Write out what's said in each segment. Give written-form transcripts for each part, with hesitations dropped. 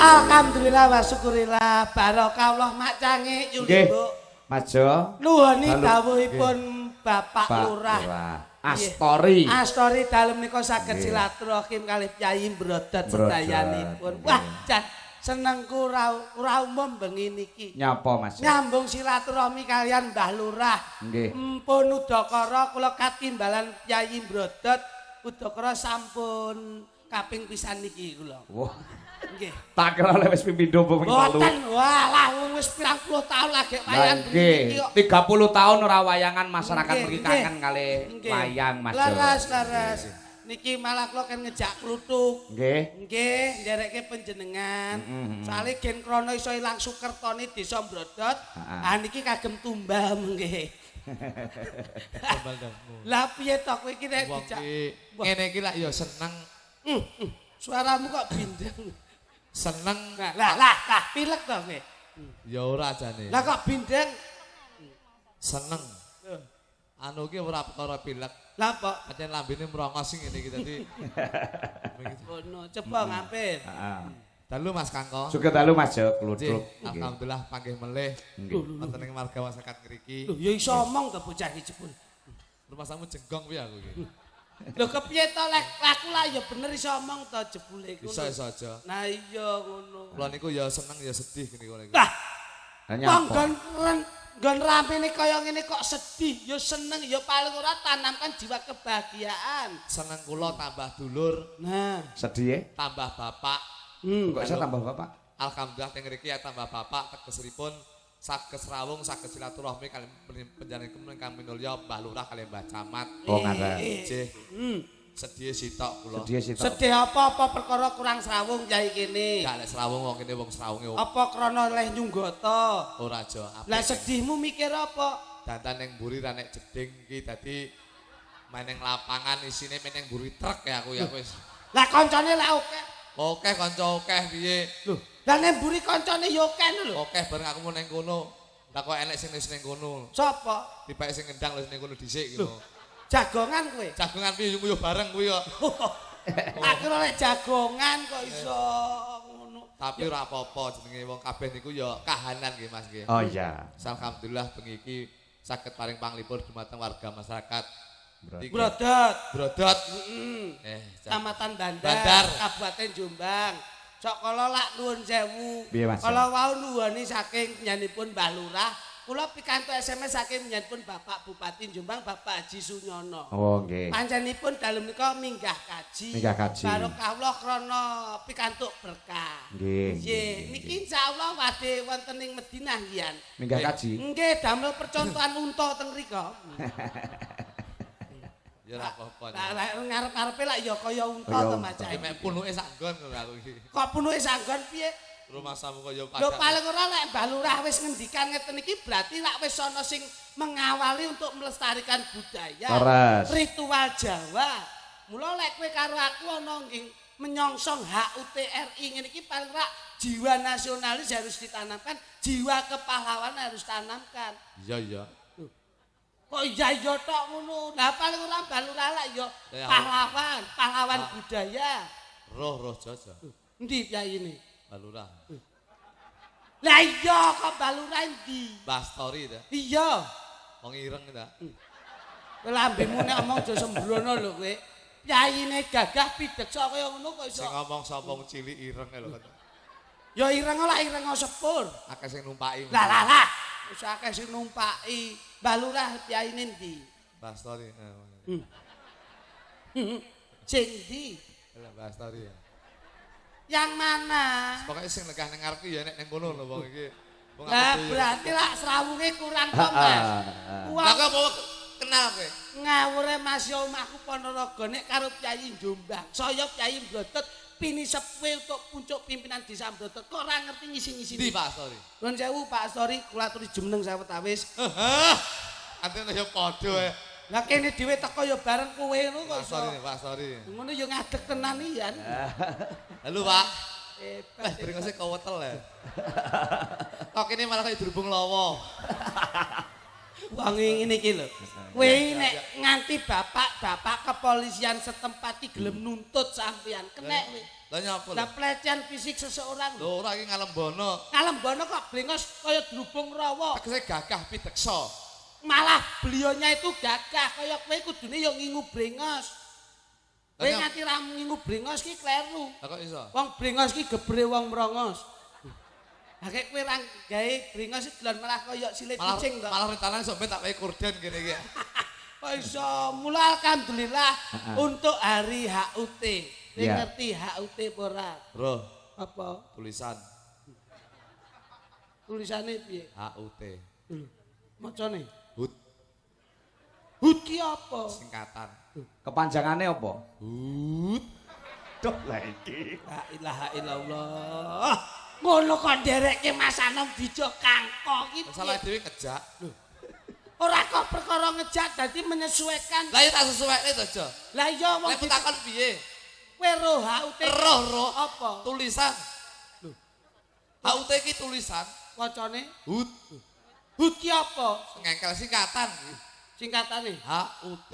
Alhamdulillah wa syukurillah barokallah mak cange Nggih. Yuli Bu. Mas Jo. Nuhoni Dalu. dawuhipun Bapak Pak Lurah. Astori. Astori dalem nika saged Nggih. silaturahim kalih Kyai Brodot Brodot, sedayanipun. nggih. Wah, jan senengku ora umum bengi niki. Nyapa Mas Jo? Nyambung silaturahmi kalian Mbah Lurah. Nggih. Mpun udakara kula katimbalan Kyai Brodot udakara sampun kaping pisan niki kula. Wah, Nggih. tak kira oleh wis ping pindho apa ping telu. Boten, walah wong wis pirang puluh tahun lagi Lah wayang bengi nggih, niki kok. 30 tahun ora wayangan masyarakat Nggih, mriki nggih. kangen kalih Nggih. wayang Mas Jo. Leres, leres. Niki malah kula kan ngejak kluthuk. Nggih. Nggih, nderekke panjenengan. Soale gen krana iso ilang sukertone desa Brodot. Heeh. Ah niki kagem tumbal nggih. Tumbal dasmu. Lah piye to kowe iki nek Wong dijak ki ngene iki lak ya seneng, Suaramu kok bindeng. seneng Nah, lah lah lah pilek to kowe. ya ora jane. Lah kok bindeng? Seneng. Anu ki ora perkara pilek. Lah apa? Pancen lambene mrongos sing ngene iki dadi. Ngono, coba ngampir. Heeh. Dalu Mas Kangko. Sugeng dalu Mas Jo, Nggih, kluthuk. Nggih. alhamdulillah panggih melih Nggih. wonten ing warga masyarakat ngriki. Lho ya iso omong to bocah iki jebul. Rumasamu jenggong piye aku iki? Lho kepiye to lek aku lah ya bener iso omong to jebule iku. Iso iso aja. Nah iya ngono. Kula niku ya seneng ya sedih ngene kula niku. Lah Lah wong nyapa? nggon ramene kaya ngene kok sedih, ya seneng ya paling ora tanamkan jiwa kebahagiaan. Seneng kula tambah dulur, Nah, Sedih e? tambah bapak. Kok iso tambah bapak? Alhamdulillah teng ngriki ya tambah bapak tegesipun saged srawung saged silaturahmi kaliyan panjenengan ingkang minulya Mbah Lurah kaliyan Mbah Camat. Oh ngaten. Nggih. Sedih sitok kula. Sedih sitok. Sedih apa-apa perkara kurang srawung yai kene. Gak lek srawung wong kene wong srawunge Apa krana leh nyunggata? ora aja. Apik. Lah sedihmu mikir apa? Dandan ning mburi ra nek jeding iki dadi main ning lapangan isine main ning mburi truk ya aku ya wis. Lah kancane lah oke. Oke kanca akeh piye? Lho, lah nek mburi kancane ya akeh lho. Oke bareng aku mau ning kono. Lah kok enek sing wis ning kono. Sapa? Tibake sing ngendang lho sing ning kono dhisik gitu. Jagongan kowe. Jagongan piye nguyuh bareng kuwi kok. Aku ora lek jagongan kok iso ngono. Tapi ora apa-apa jenenge wong kabeh niku ya kahanan nggih Mas nggih. Oh iya. Alhamdulillah bengi iki saged paring panglipur dumateng warga masyarakat. Brodot. Brodot. Heeh. Kecamatan Kecamatan Bandar, Bandar. Kabupaten Jombang. Sok kala lak nuwun sewu. Piye, Mas? Kala wau nuwuni saking nyanipun Mbah Lurah, kula pikantuk SMS saking nyanipun Bapak Bupati Jombang Bapak Haji Sunyono. Oh nggih. Panjenenganipun dalem nika minggah kaji. Minggah kaji. Barokah Allah krana pikantuk berkah. Nggih, Nggih, niki insyaallah wadhe wonten ing Madinah nggih. Minggah kaji. Nggih, damel percontohan unta teng mriko. Ya ora apa-apa. Lah lah, ngarep-arepe lak ya kaya unta Kaya to unta. Mas. Iki mek punuke sak nggon ngono aku iki. Kok punuke sanggon piye? Rumasamu kaya Lho pacar. paling ora lek Mbah Lurah wis ngendikan ngeten iki berarti lak wis ana sing mengawali untuk melestarikan budaya, Leres. ritual Jawa. Mula lek kowe karo aku ana nggih menyongsong HUT RI ngene iki paling ora jiwa nasionalis harus ditanamkan, jiwa kepahlawanan harus ditanamkan. Iya iya. Kok iya iya tok ngono. Lah paling ora Mbah Lurah lak ya Ya, pahlawan, pahlawan budaya. Roh roh jaja. Endi piyayine? Mbah Lurah. Lah iya kok Mbah Lurah endi? Mbah Story ta. Iya. Wong ireng ta. Kowe lambemu nek omong aja sembrono lho kowe. Piyayine gagah pideksa kaya ngono kok iso. Sing ngomong sapa wong cilik ireng lho. Ya ireng lah ireng sepur. Akeh sing numpaki. Lah lah lah. Wis akeh sing numpaki. Mbah Lurah piyayine endi? Mbah Story. Sing endi? Lah Mbah Story ya. Yang mana? Pokoke sing legah ning ngarep ki ya nek ning kono lho wong iki. Wong Lah aku dhewe ya. berarti lak srawunge kurang to Mas. Lah Wong kok apa kenal kowe? ngawure Mas ya omahku Ponorogo nek karo Kyai Jombang. Saya Kyai Blodot pinisepuh untuk puncuk pimpinan desa Blodot. Kok ora ngerti ngisi-ngisi. Ndi Pak Story? Nuwun sewu Pak Astori, kula aturi jumeneng sawetawis. Heh. Antene ya padha e. Lah kene dhewe teko ya bareng kowe ngono kok Pak iso. Story, Pak Story. Ngono ya ngadeg tenan iya. Halo Pak. Hebat. Eh, bringose kewetel ya. Kok kene malah kaya dirubung lawa. Wong ngene iki lho. Kowe nek nganti bapak-bapak kepolisian setempat iki gelem nuntut sampean, kenek kowe. Lah nyapa lho? Lah pelecehan fisik seseorang. Lho ora iki ngalembono. Ngalembono kok blengos kaya drubung rawa. Tegese gagah pideksa. Malah beliaunya itu gagah kaya kowe kudune ya ngingu brengos. Kowe nganti ra ngingu brengos ki kleru. Lah kok iso? Wong brengos ki gebre wong mrongos. Lah kek kowe ra gawe brengos iki dolan malah kaya silit kucing to. Malah rencanane sok ben tak wae korden kene iki. Kok iso? Mula alhamdulillah untuk hari HUT. Kowe ngerti HUT apa ora? Bro, Apa? tulisan Tulisane piye? HUT. Lho, macane. HUT HUT ki apa? singkatan. Kepanjangane apa? HUT. Duh lah iki. La ilaha illallah. Ngono kok nderekke Mas Anom dijo kangko ki. Salah dhewe ngejak. Ora kok perkara ngejak dadi menyesuaikan. Lah ya tak sesuaikne to, Jo. Lah iya wong Lek takon piye? Kowe roh HUT. Roh apa? Tulisan. Lho. HUT iki tulisan. Wacane HUT. HUT ki apa? Ngengkel singkatan. Singkatane HUT.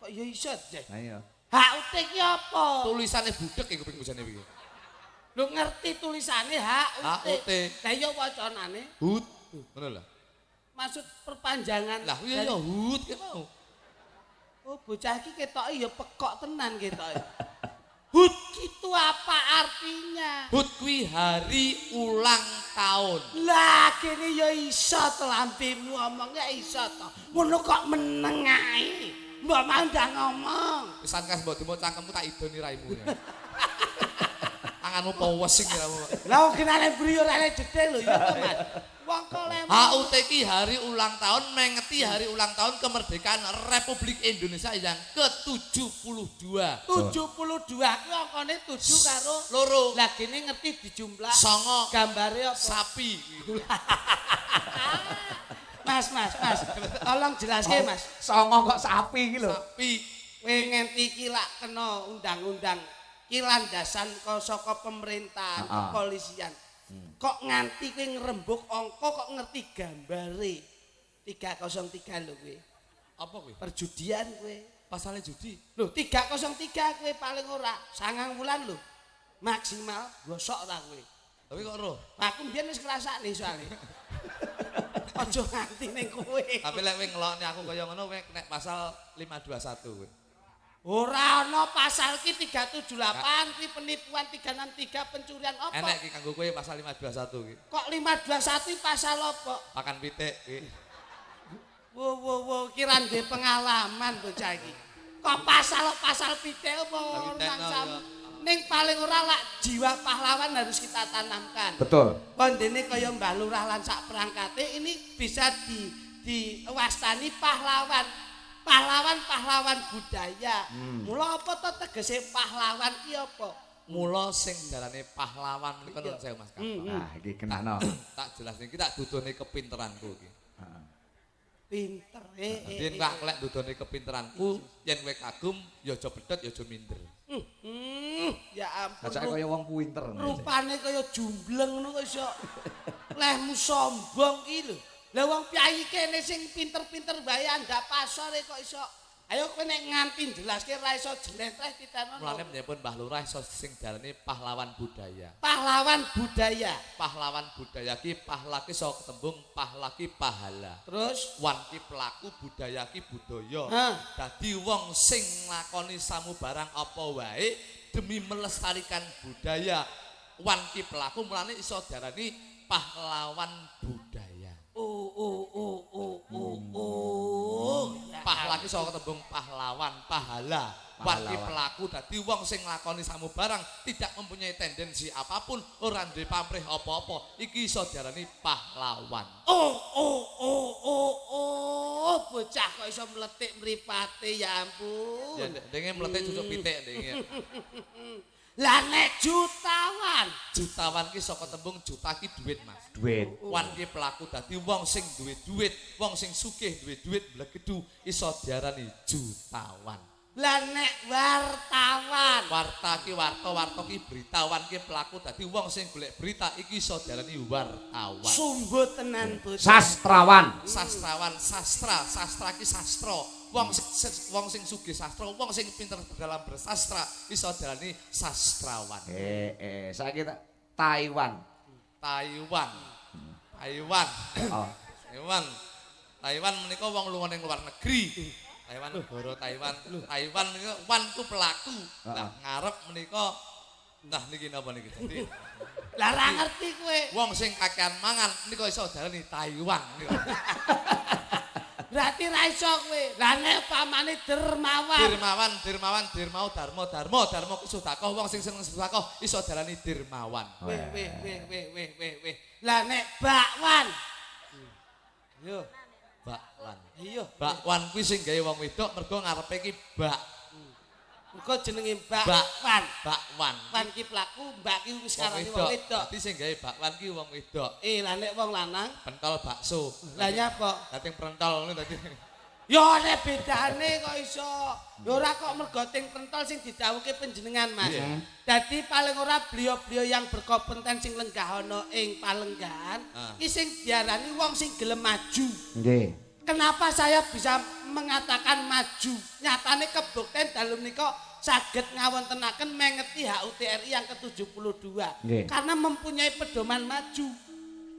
Kok ya iso, Jek? Lah iya. HUT ki apa? Tulisane budhek iki kuping bojone iki. Lho ngerti tulisane HUT. HUT. Lah iya wacanane HUT. Ngono lho. Maksud perpanjangan. Lah iya ya HUT ki mau. Oh bocah iki ketoke ya pekok tenan ketoke. HUT itu apa artinya? HUT kuwi hari ulang tahun. Lah kene ya iso to lambemu omongnya iso to. Ngono kok meneng ae. Mbok mau ndak ngomong. Pisan kas mbok demo cangkemmu tak idoni raimu. Tanganmu powesing ya. Lah wong kenane bri ora le jedhe lho ya to Mas. Wong kok lem. HUT ki hari ulang tahun mengeti hari ulang tahun kemerdekaan Republik Indonesia yang ke-72. 72 kuwi angkane 7 karo 2. Lah kene ngerti dijumlah 9 gambare apa? Sapi. Mas, Mas, Mas. Tolong jelaske, Mas. Songo kok sapi iki lho. Sapi. Kowe ngenti iki lak kena undang-undang ki landasan saka pemerintahan, kepolisian. Kok nganti kowe ngrembug angka kok ngerti gambare 303 lho kowe. Apa kowe? Perjudian kowe. Pasale judi. Lho 303 kowe paling ora 9 wulan lho. Maksimal gosok ta kowe. Tapi kok roh? Aku mbiyen wis ngrasakne soalé. Aja nganti ning kowe. Tapi lek kowe ngelokne aku kaya ngono kowe nek pasal 521 kowe. Ora ana pasal ki 378 ki penipuan 363 pencurian apa? Enek ki kanggo kowe pasal 521 ki. Kok 521 pasal apa? Pakan pitik ki. Wo wo wo ki ra ndek pengalaman bocah iki. Kok pasal pitik apa mangsa? Ning paling ora lak jiwa pahlawan harus kita tanamkan. Betul. Kondene kaya Mbah Lurah lan sak perangkate ini bisa diwastani pahlawan. Pahlawan-pahlawan budaya. Mula apa to tegese pahlawan ki apa? Mula sing darane pahlawan menika nuwun sewu Mas Kakak. Nah, iki kenano. Tak jelasne iki tak dudone kepinteranku iki. Heeh. Pinter. Yen kok lek dudone kepinteranku, yen kowe kagum ya aja pedhot ya aja minder. Ya ampun. Kacake kaya wong pinter. Rupane kaya jumbleng ngono kok iso. Lehmu sombong ki lho. Lah wong piyayi kene sing pinter-pinter wae andhap pasore kok iso. Ayo kowe nek nganti jelaske ra iso jlentreh titenono. Mulane menyebut Mbah Lurah iso sing darane pahlawan budaya. Pahlawan budaya. Pahlawan budaya ki pahlaki iso ketembung pahlaki pahala. Terus wan ki pelaku budaya ki budaya. Dadi wong sing nglakoni samubarang apa wae demi melestarikan budaya. Wan ki pelaku mulane iso diarani pahlawan budaya. Pahlaki saka tembung pahlawan, pahala. Wan ki pelaku dadi wong sing nglakoni samubarang tidak mempunyai tendensi apapun, ora duwe pamrih apa-apa. Iki iso diarani pahlawan. Oh, bocah kok iso mletik mripate ya ampun. Ya ndenge mletik cucuk pitik ndenge. Lah nek jutawan, jutawan ki saka tembung juta ki duit, Mas. Duit. Wan ki pelaku dadi wong sing duwe duit, wong sing sugih duwe duit mblegedu iso diarani jutawan. Lah nek wartawan. Warta ki warta, warta ki berita, wan ki pelaku. Dadi wong sing golek berita iki iso diarani wartawan. Sumbo tenan bocah. Sastrawan. Sastrawan, sastra, sastra ki sastra. Wong sing sugih sastra, wong sing pinter dalam bersastra iso diarani sastrawan. Saiki Taiwan. Taiwan. Taiwan. Oh. Taiwan. Taiwan menika wong lunga ning luar negeri. Taiwan negara Taiwan. Taiwan menika wan ku pelaku. Lah ngarep menika nah niki napa niki dadi. Lah ora ngerti kowe. Wong sing kakean mangan menika iso diarani Taiwan menika. Berarti ra iso kowe. Lah nek pamane dermawan. Dermawan, dermawan, dermau, dharma, dharma, dharma ku sedekah. Wong sing seneng sedekah iso diarani dermawan. Weh weh weh weh weh weh weh. Lah nek bakwan. Yo. Bakwan. Iya, bakwan kuwi sing gawe wong wedok mergo ngarepe iki bak. Mergo jenenge bakwan. Bakwan. Wan ki pelaku, mbak ki wis karane wong wedok. Dadi sing gawe bakwan ki wong wedok. Lah nek wong lanang pentol bakso. Lah nyapa? Lah ting pentol ngono dadi. Ya nek bedane kok iso. Ya ora kok mergo ting pentol sing didhawuhke panjenengan, Mas. Dadi paling ora beliau-beliau yang berkompeten sing lenggah ana ing palenggahan iki sing diarani wong sing gelem maju. Nggih. Kenapa saya bisa mengatakan maju? Nyatane kebukten dalu menika saged ngawontenaken mengeti HUT RI yang ke-72. Karena mempunyai pedoman maju.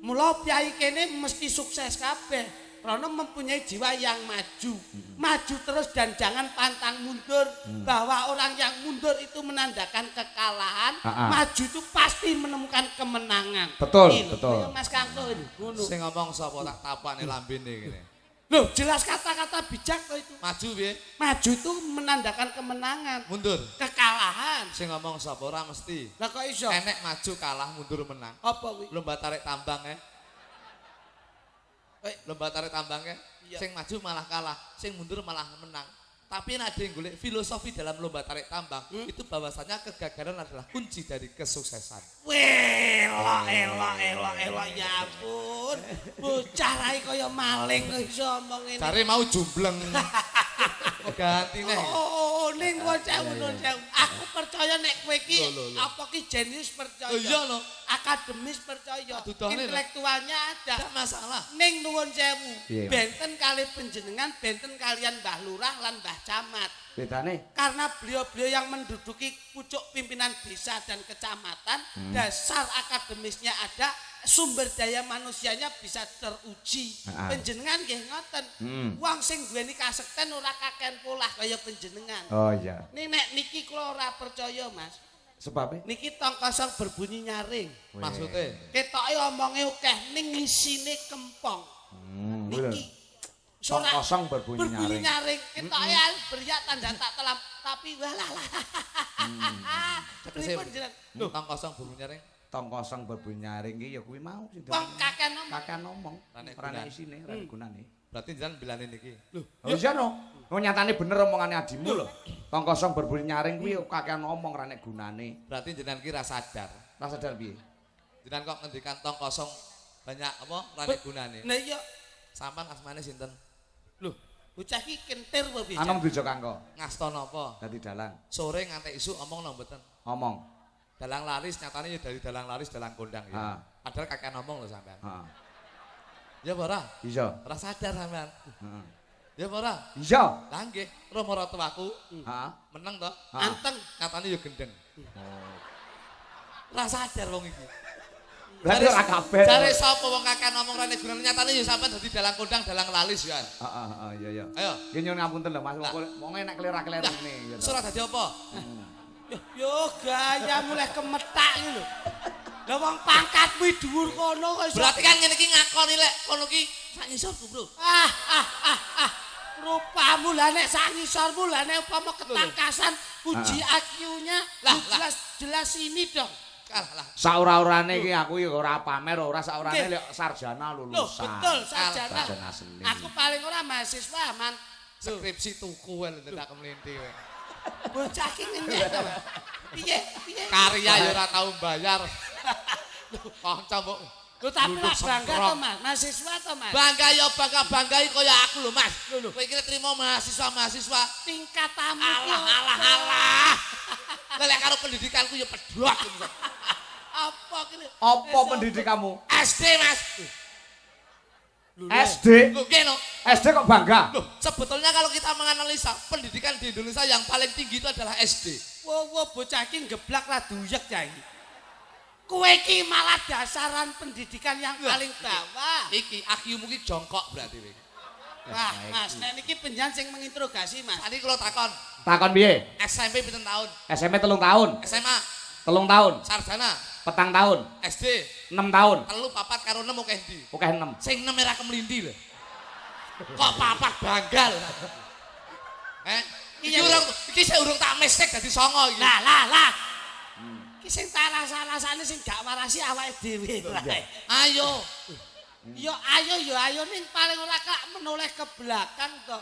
Mula piyai kene mesti sukses kabeh. Karena mempunyai jiwa yang maju. Maju terus dan jangan pantang mundur. Bahwa orang yang mundur itu menandakan kekalahan. Maju itu pasti menemukan kemenangan. Betul, betul. Mas Kangko ini. Sing ngomong sapa tak tapane lambene ngene. Loh, jelas kata-kata bijak kok itu. Maju piye? Maju itu menandakan kemenangan. Mundur. Kekalahan. Sing ngomong sapa ora mesti. Lah kok iso? Enek maju kalah mundur menang. Apa kuwi? Lomba tarik tambang ya. Lomba tarik tambang ya. Sing maju malah kalah, sing mundur malah menang. Tapi nek ada yang golek filosofi dalam lomba tarik tambang, itu bahwasanya kegagalan adalah kunci dari kesuksesan. Weh, elok elok elok elok ya ampun. Bocah rai kaya maling kok iso omong ngene. Jare mau jumbleng. Kok ganti neh. Oh, ning bocah ngono. Aku percaya nek kowe iki apa ki jenius percaya. Iya lho. Akademis percaya, intelektualnya ada. Tidak masalah. Ning nuwun sewu, benten kali panjenengan, benten kalian Mbah Lurah lan Mbah Camat. Bedane? Karena beliau-beliau yang menduduki pucuk pimpinan desa dan kecamatan, dasar akademisnya ada, sumber daya manusianya bisa teruji. Panjenengan nggih ngoten. Wong sing duweni kasekten ora kakean polah kaya panjenengan. Oh iya. Ning nek niki kula ora percaya, Mas. Sebabnya? Niki tong kosong berbunyi nyaring. Maksudnya? Ketoke omonge akeh ning isine kempong. Niki tong kosong berbunyi nyaring. Ketoke beriak tanda tak telam tapi walah lah. Pripun jeneng? Tong kosong berbunyi nyaring. Tong kosong berbunyi nyaring iki ya kuwi mau sing wong kakean ngomong. Kakean ngomong. Ora ana isine, ora ana gunane. Berarti jenengan bilane niki. Lho, iya no. Wong nyatane bener omongane adimu lho. Tong kosong berbunyi nyaring kuwi kakean ngomong ora nek gunane. Berarti jenengan ki ra sadar. Ra sadar piye? Jenengan kok ngendikan tong kosong banyak apa ora nek gunane. Lah iya. Sampan asmane sinten? Lho, bocah iki kentir apa piye? Anom Dwijo Kangko. Ngasta napa? Dadi dalang. Sore ngantek isuk omong napa mboten? Omong. Dalang laris nyatane ya dari dalang laris dalang kondang ya. Padahal kakean ngomong lho sampean. Heeh. Ya apa ora? Iya. Ora sadar sampean. Heeh. Ya apa ora? Iya. Lah nggih, romo ratuaku. Heeh. Meneng to? Anteng, nyatane ya gendeng. Oh. Ora sadar wong iki. Berarti ora kabeh. Jare sapa wong kakean ngomong rene gunane nyatane ya sampean dadi dalang kondang, dalang lalis ya. Heeh, heeh, iya iya. Ayo. Nggih nyuwun ngapunten lho Mas, wong enek klera-klerune ya to. Ora dadi apa? Yo gaya mulai kemetak iki lho. Lah wong pangkatmu dhuwur kono kok iso. Berarti kan ngene iki ngakoni lek kono ki sak ngisorku, Bro. Ah ah ah ah. Rupamu lah nek sak ngisormu lah nek upama ketangkasan uji IQ-nya jelas jelas ini dong. Kalah lah. Saura-urane iki aku ya ora pamer ora saurane lek sarjana lulusan. Loh, betul sarjana. Sarjana seni. Aku paling ora mahasiswa man. Skripsi tuku wae lho tak mlinti kowe. Bocah ki ngenyek to. Piye? Piye? Karya ya ora tau bayar. Kanca mbok Lho tapi lak bangga to Mas, mahasiswa to Mas. Bangga ya bangga-banggai kaya aku lho Mas. Kowe iki trimo mahasiswa-mahasiswa tingkatamu. Alah alah alah. Lek karo pendidikanku ya pedhot. Apa ki? Apa pendidikanmu? SD Mas. SD? Lho nggih no. SD kok bangga? Loh, sebetulnya kalau kita menganalisa pendidikan di Indonesia yang paling tinggi itu adalah SD. Wo wo bocah iki geblak ra duyek cah iki. Kowe iki malah dasaran pendidikan yang paling bawah. Iki IQ-mu iki jongkok berarti kowe. Wah, Mas, nek niki penjenengan sing menginterogasi, Mas. Tadi kula takon. Takon piye? SMP pinten tahun? SMP 3 tahun. SMA 3 tahun. Sarjana 4 tahun. SD 6 tahun. 3 4 karo 6 akeh ndi? Akeh 6. Sing 6 ora kemlindi lho. Kok papat bangga lho. Iki urung iki sik urung tak mestek dadi 9 iki. Lah lah lah. Iki sing tak rasa-rasane sing gak warasi awake dhewe. Ayo. Ya ayo ya ayo ning paling ora kak menoleh ke belakang to.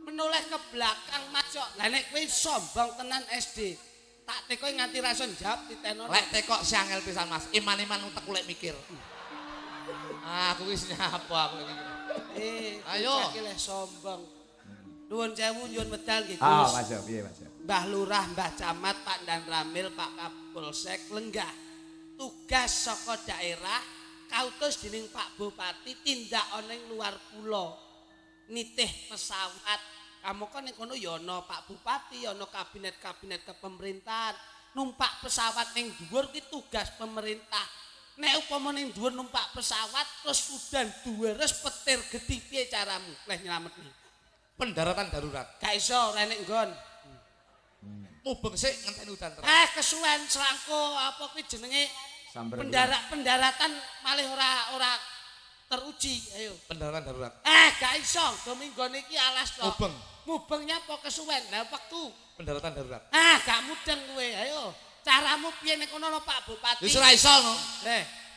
Menoleh ke belakang Mas yo. Lah nek kowe sombong tenan SD, tak tekoki nganti ra iso njawab titenono. Lek tekok si angel pisan Mas, iman-iman utek lek mikir. Aku wis nyapa aku iki. Ayo. Iki lek sombong. Nuwun sewu nyuwun medal nggih Gus. Ah, Mas yo piye Mas yo. Mbah Lurah, Mbah Camat, Pak Danramil, Pak Kapolsek lenggah. Tugas saka daerah kautus dening Pak Bupati tindak ana ing luar pulau. Nitih pesawat. Kamangka ning kono ya ana Pak Bupati, ana kabinet-kabinet kepemerintahan. Numpak pesawat ning dhuwur ki tugas pemerintah. Nek upama ning dhuwur numpak pesawat terus udan dhuwures petir gedhi piye caramu leh nyelametne? Pendaratan darurat. Gak iso ora enek nggon. Mubeng sik ngenteni udan terus. Kesuwen selangko apa kuwi jenenge pendaratan malih ora teruji. Ayo. Pendaratan darurat. Gak iso, dominggone iki alas to. Mubeng. Mubeng nyapa kesuwen. Lah wektu pendaratan darurat. Gak mudeng kowe. Ayo. Caramu piye nek kono ana Pak Bupati? Wis ora iso no.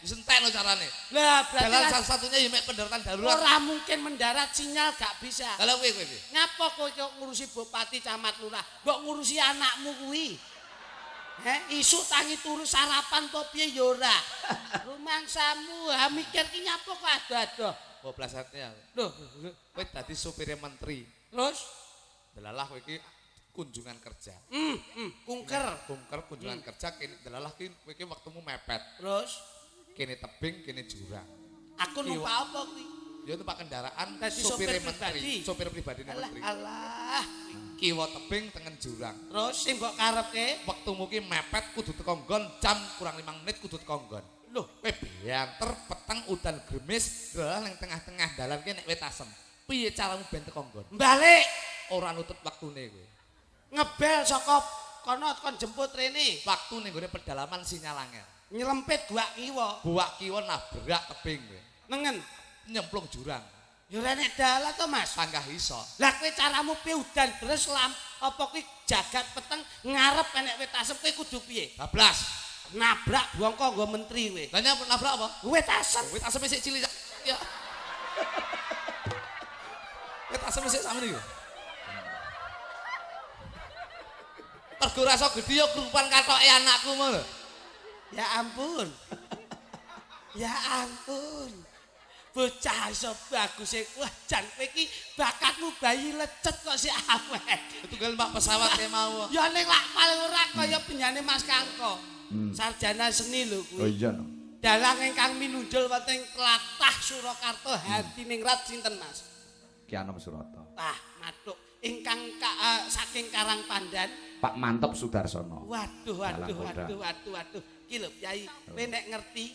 Wis entekno carane. Lah berarti jalan satu-satunya ya mek pendaratan darurat. Ora mungkin mendarat sinyal gak bisa. Lah kowe piye? Ngapa kowe kok ngurusi bupati, camat, lurah? Mbok ngurusi anakmu kuwi. Isuk tangi turu sarapan apa piye ya ora. Rumangsamu ha mikir ki nyapa kok ado-ado. Mbok blasatne aku. Lho, kowe dadi supire menteri. Terus delalah kowe iki kunjungan kerja. Kungker. Kungker kunjungan kerja kene delalah ki kowe iki wektumu mepet. Terus kene tebing, kene jurang. Aku numpak apa kuwi? Ya numpak kendaraan sopir menteri, sopir pribadine menteri. Alah. Kiwa tebing tengen jurang. Terus sing mbok karepke wektumu ki mepet kudu teko nggon jam kurang 5 menit kudu teko nggon. Loh, kowe banter peteng udan gremis, dalah ning tengah-tengah dalan ki nek wit asem. Piye caramu ben teko nggon? Balik ora nutut wektune kowe. Ngebel saka kono kon jemput rene. Waktu ning gone pedalaman sinyal angel. Nyelempit buak kiwa. Buak kiwa nabrak tebing kowe. Nengen nyemplung jurang. Ya ora nek dalan to, Mas. Panggah iso. Lah kowe caramu piye udan deres lam apa kuwi jagat peteng ngarep enek wit asem kowe kudu piye? Bablas. Nabrak bongko nggo menteri kowe. Lah nyapa nabrak apa? Wit asem. Wit asem sik cilik. Ya. Wit asem sik sakmene iki. Mergo rasa gedhi ya krupan katoke anakku mau lho. Ya ampun. Ya ampun. Bocah iso bagus e. Wah, jan kowe iki bakatmu bayi lecet kok sik awet. Tunggal numpak pesawat e mau. Ya ning lak paling ora kaya penjane Mas Kangko. Sarjana seni lho kuwi. Oh iya no. Dalang ingkang minunjul wonten tlatah Surakarta Hadiningrat sinten Mas? Ki Anom Surata. Tah, mathuk ingkang saking Karang Pandan Pak Mantep Sudarsono. Waduh waduh waduh waduh waduh. Ki lho Kyai, kowe nek ngerti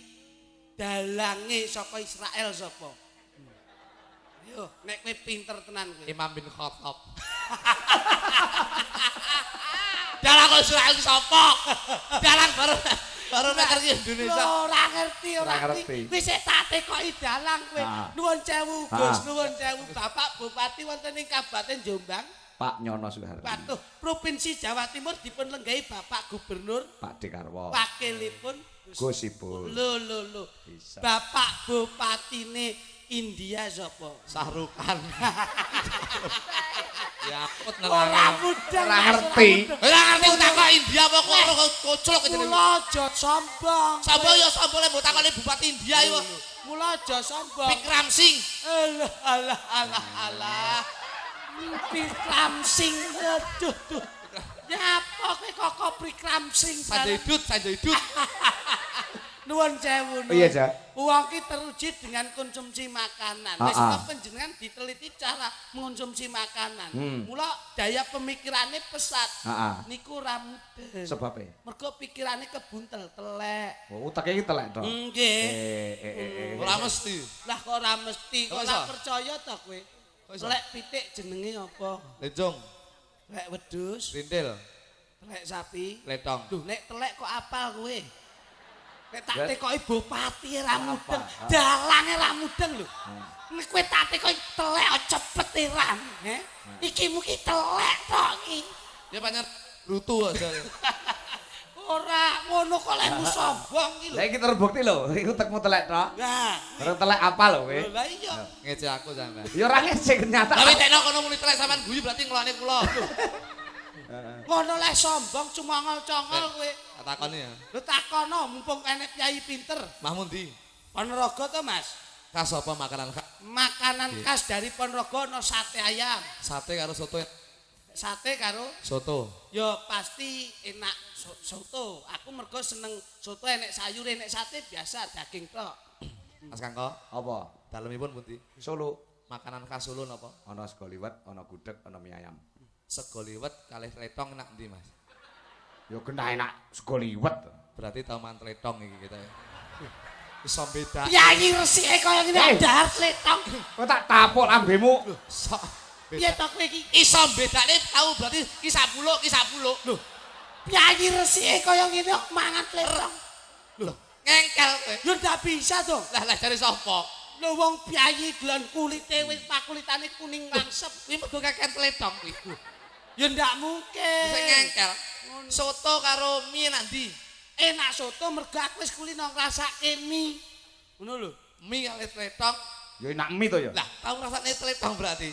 dalange saka Israel sapa? Yo, nek kowe pinter tenan kowe. Imam bin Khattab. Dalang kok Israel sapa? Dalang baru ngerti Indonesia. Ora ngerti, ora ngerti. Wis tak tekoki dalang kowe. Nuwun sewu Gus, nuwun sewu Bapak Bupati wonten ing Kabupaten Jombang. Pak Nyono Suharli. Waduh, Provinsi Jawa Timur dipun lenggahi Bapak Gubernur Pak Dekarwo. Wakilipun Gus Ipul. Lho lho lho. Bapak Bupatine India sapa? Sahrukan. Ya apot Ora mudeng. Ora ngerti. Ora ngerti takok India apa kok ora koclok jenenge. Mula aja sombong. Sombong ya sombong lek mbok takoni Bupati India yo. Mula aja sombong. Vikram Singh. Alah alah alah alah. Vikram Singh. Aduh duh. Nyapa kowe kok Vikram Singh? Sanjay Dutt, Sanjay Dutt. Nuwun sewu. Iya, Ja. Wong ki teruji dengan konsumsi makanan. Wis Ah, ah. panjenengan diteliti cara mengonsumsi makanan. Mula daya pemikirannya pesat. Ah, ah. Niku ora mudeng. Sebabe? Mergo pikirane kebuntel telek. Oh, uteke iki telek to. Nggih. Eh. Ora mesti. Lah kok ora mesti, kok Kok ora iso? percaya to kowe? Kok iso? Telek pitik jenenge apa? Lecung, Telek wedhus, rintil, telek sapi. letong. Duh, nek telek kok apal kowe? Nek tak Lah- tekoki bupati ora mudeng, Apa? dalange ora mudeng lho. Nek kowe tak tekoki telek kok cepet ora, he? Iki muki telek tok iki. Ya pancen brutu aja. Ora ngono kok lehmu sombong iki lho. Lah iki terbukti lho, iku utekmu telek tok. Nah, Terus telek apa lho kowe? lha iya. Ngece aku sampean. Ya ora ngece nyata. Tapi tekno kono muni telek sampean guyu berarti ngelokne kula. Ngono leh sombong cumongol-congol kowe. Tak takoni ya. Lho takono mumpung enek kyai pinter. Mahmud ndi? Ponorogo to, Mas? Khas apa makanan khas? Makanan khas dari Ponorogo ono sate ayam. Sate karo soto. Sate karo Soto. ya pasti enak soto. Aku mergo seneng soto enek sayur, enek sate biasa daging tok. Mas Kangko, Apa? dalemipun pundi? Solo. Makanan khas Solo napa? Ana sego liwet, ana gudeg, ana mie ayam. Sego liwet kalih tletong enak ndi, Mas? Ya genah enak sego liwet. Berarti tau mangan tletong iki kita ya. Iso beda. Piyayi resike kaya ngene Eh. dahar tletong. Kok tak tapuk lambemu. Sok Piye to kowe iki? Iso bedane tau berarti ki sapuluk, ki sapuluk. Lho, piyayi resike kaya ngene kok mangan tletong. Lho, ngengkel kowe. Ya ndak bisa to. Lah lah jare sapa? Lho wong piyayi gelon kulite wis pakulitane kuning langsep. Kuwi mergo kakean tletong kuwi. Ya ndak mungkin. Sing ngengkel. Soto karo mie enak ndi? Enak soto mergo aku wis kulino ngrasake mie. Ngono lho. Mie kalih tletong. Ya enak mie to ya. Lah, tau ngrasakne tletong berarti.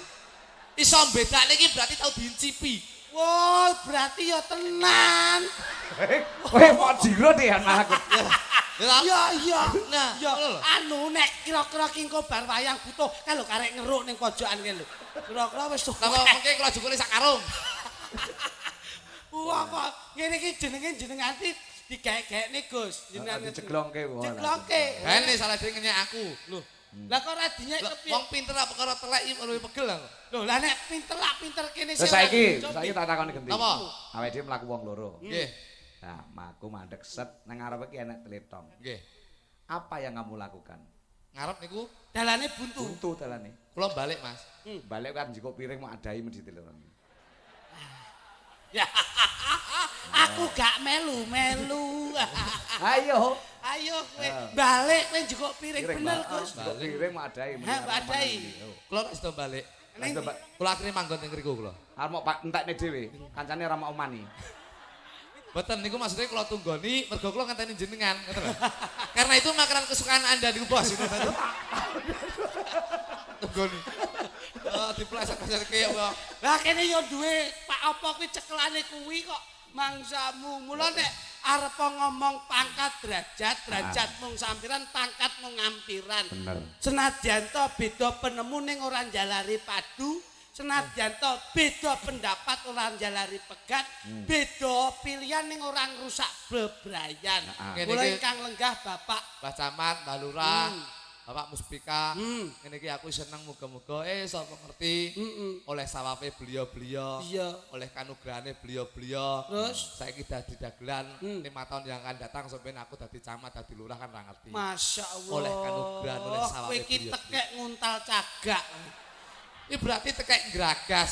Iso bedane iki berarti tau diincipi. Wah, berarti ya tenan. Kowe kok jiro deh malah aku. Ya Ya iya. Nah, Ya ngono lho. anu nek kira-kira ki engko bar wayang butuh kan lho karek ngeruk ning pojokan kene lho. Kira-kira wis Lah kok mengke kula jukune sak karung. Wah kok ngene iki jenenge jenengan iki digaek-gaekne Gus. Jenengan Diceglongke wae. Ceglongke. Bene salah dhewe ngenyek aku. Lho. Lah kok ora dinyek Lah, kepiye? wong pinter apa perkara telek iki luwih pegel aku. Lho lah nek pinter lak pinter kene Terus saiki, saiki tak takoni genti. Apa? Awake dhewe mlaku wong loro. Nggih, Nah, maku mandek set nang ngarepe iki enek tletong. nggih. Apa yang kamu lakukan? Ngarep niku Dalane buntu. Buntu dalane. kula balik, Mas. Balik kan njikuk piring mau adahi mesti tletong. Ya. Aku gak melu-melu. Ayo. Ayo kowe balik kowe njukuk piring bener Gus. Njikuk piring mau adahi. Ha, mbok adahi. Kula nek sida balik. Ning Coba Kula akhire manggon teng ngriku kula. arep mau pak entekne dhewe, kancane ora mau mani. Mboten niku maksudnya kula tunggoni mergo kula ngenteni jenengan, ngoten lho. Karena itu makanan kesukaan Anda niku bos itu. Tunggoni. Oh, dipleset-plesetke ya, Bang. Lah kene yo duwe Pak apa kuwi cekelane kuwi kok mangsamu. Mula nek arep ngomong pangkat derajat, derajat mung sampiran, pangkat mung ngampiran. Bener. Senadyan to beda penemu ning ora njalari padu, senadyan to beda pendapat ora njalari pegat, beda pilihan ning ora ngrusak bebrayan. Heeh. Mula ingkang lenggah Bapak Mbah Camat, Mbah Lurah, Bapak Muspika. Hmm. Ngene iki aku seneng muga-muga sapa ngerti oleh sawabe beliau-beliau, Iya. oleh kanugrahane beliau-beliau. Terus? Saiki dadi dagelan 5 tahun yang akan datang sampeyan aku dadi camat, dadi lurah kan ra ngerti. Masya Allah. Oleh kanugrahan, oleh sawabe Kowe iki beliau. tekek nguntal cagak. Ini berarti tekek gragas.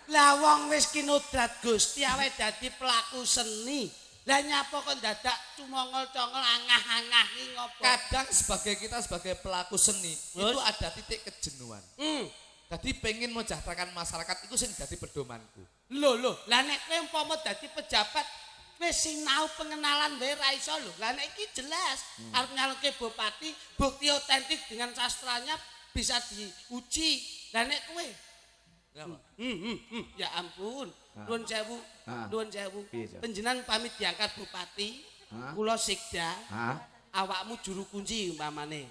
Lah wong wis kinodrat Gusti awe dadi pelaku seni. Lah nyapa kok dadak cumongol-congol angah-angah ki ngopo? Kadang sebagai kita sebagai pelaku seni Terus? itu ada titik kejenuhan. Dadi pengen mensejahterakan masyarakat itu sing dadi pedomanku. Lho lho, lah nek kowe umpama dadi pejabat wis sinau pengenalan wae ra iso lho. Lah nek iki jelas arep nyalonke bupati, bukti otentik dengan sastranya bisa diuji. Lah nek kowe ya ampun. Nuwun sewu. Nuwun sewu. Panjenengan pamit diangkat bupati, kula sekda. Awakmu juru kunci umpamane.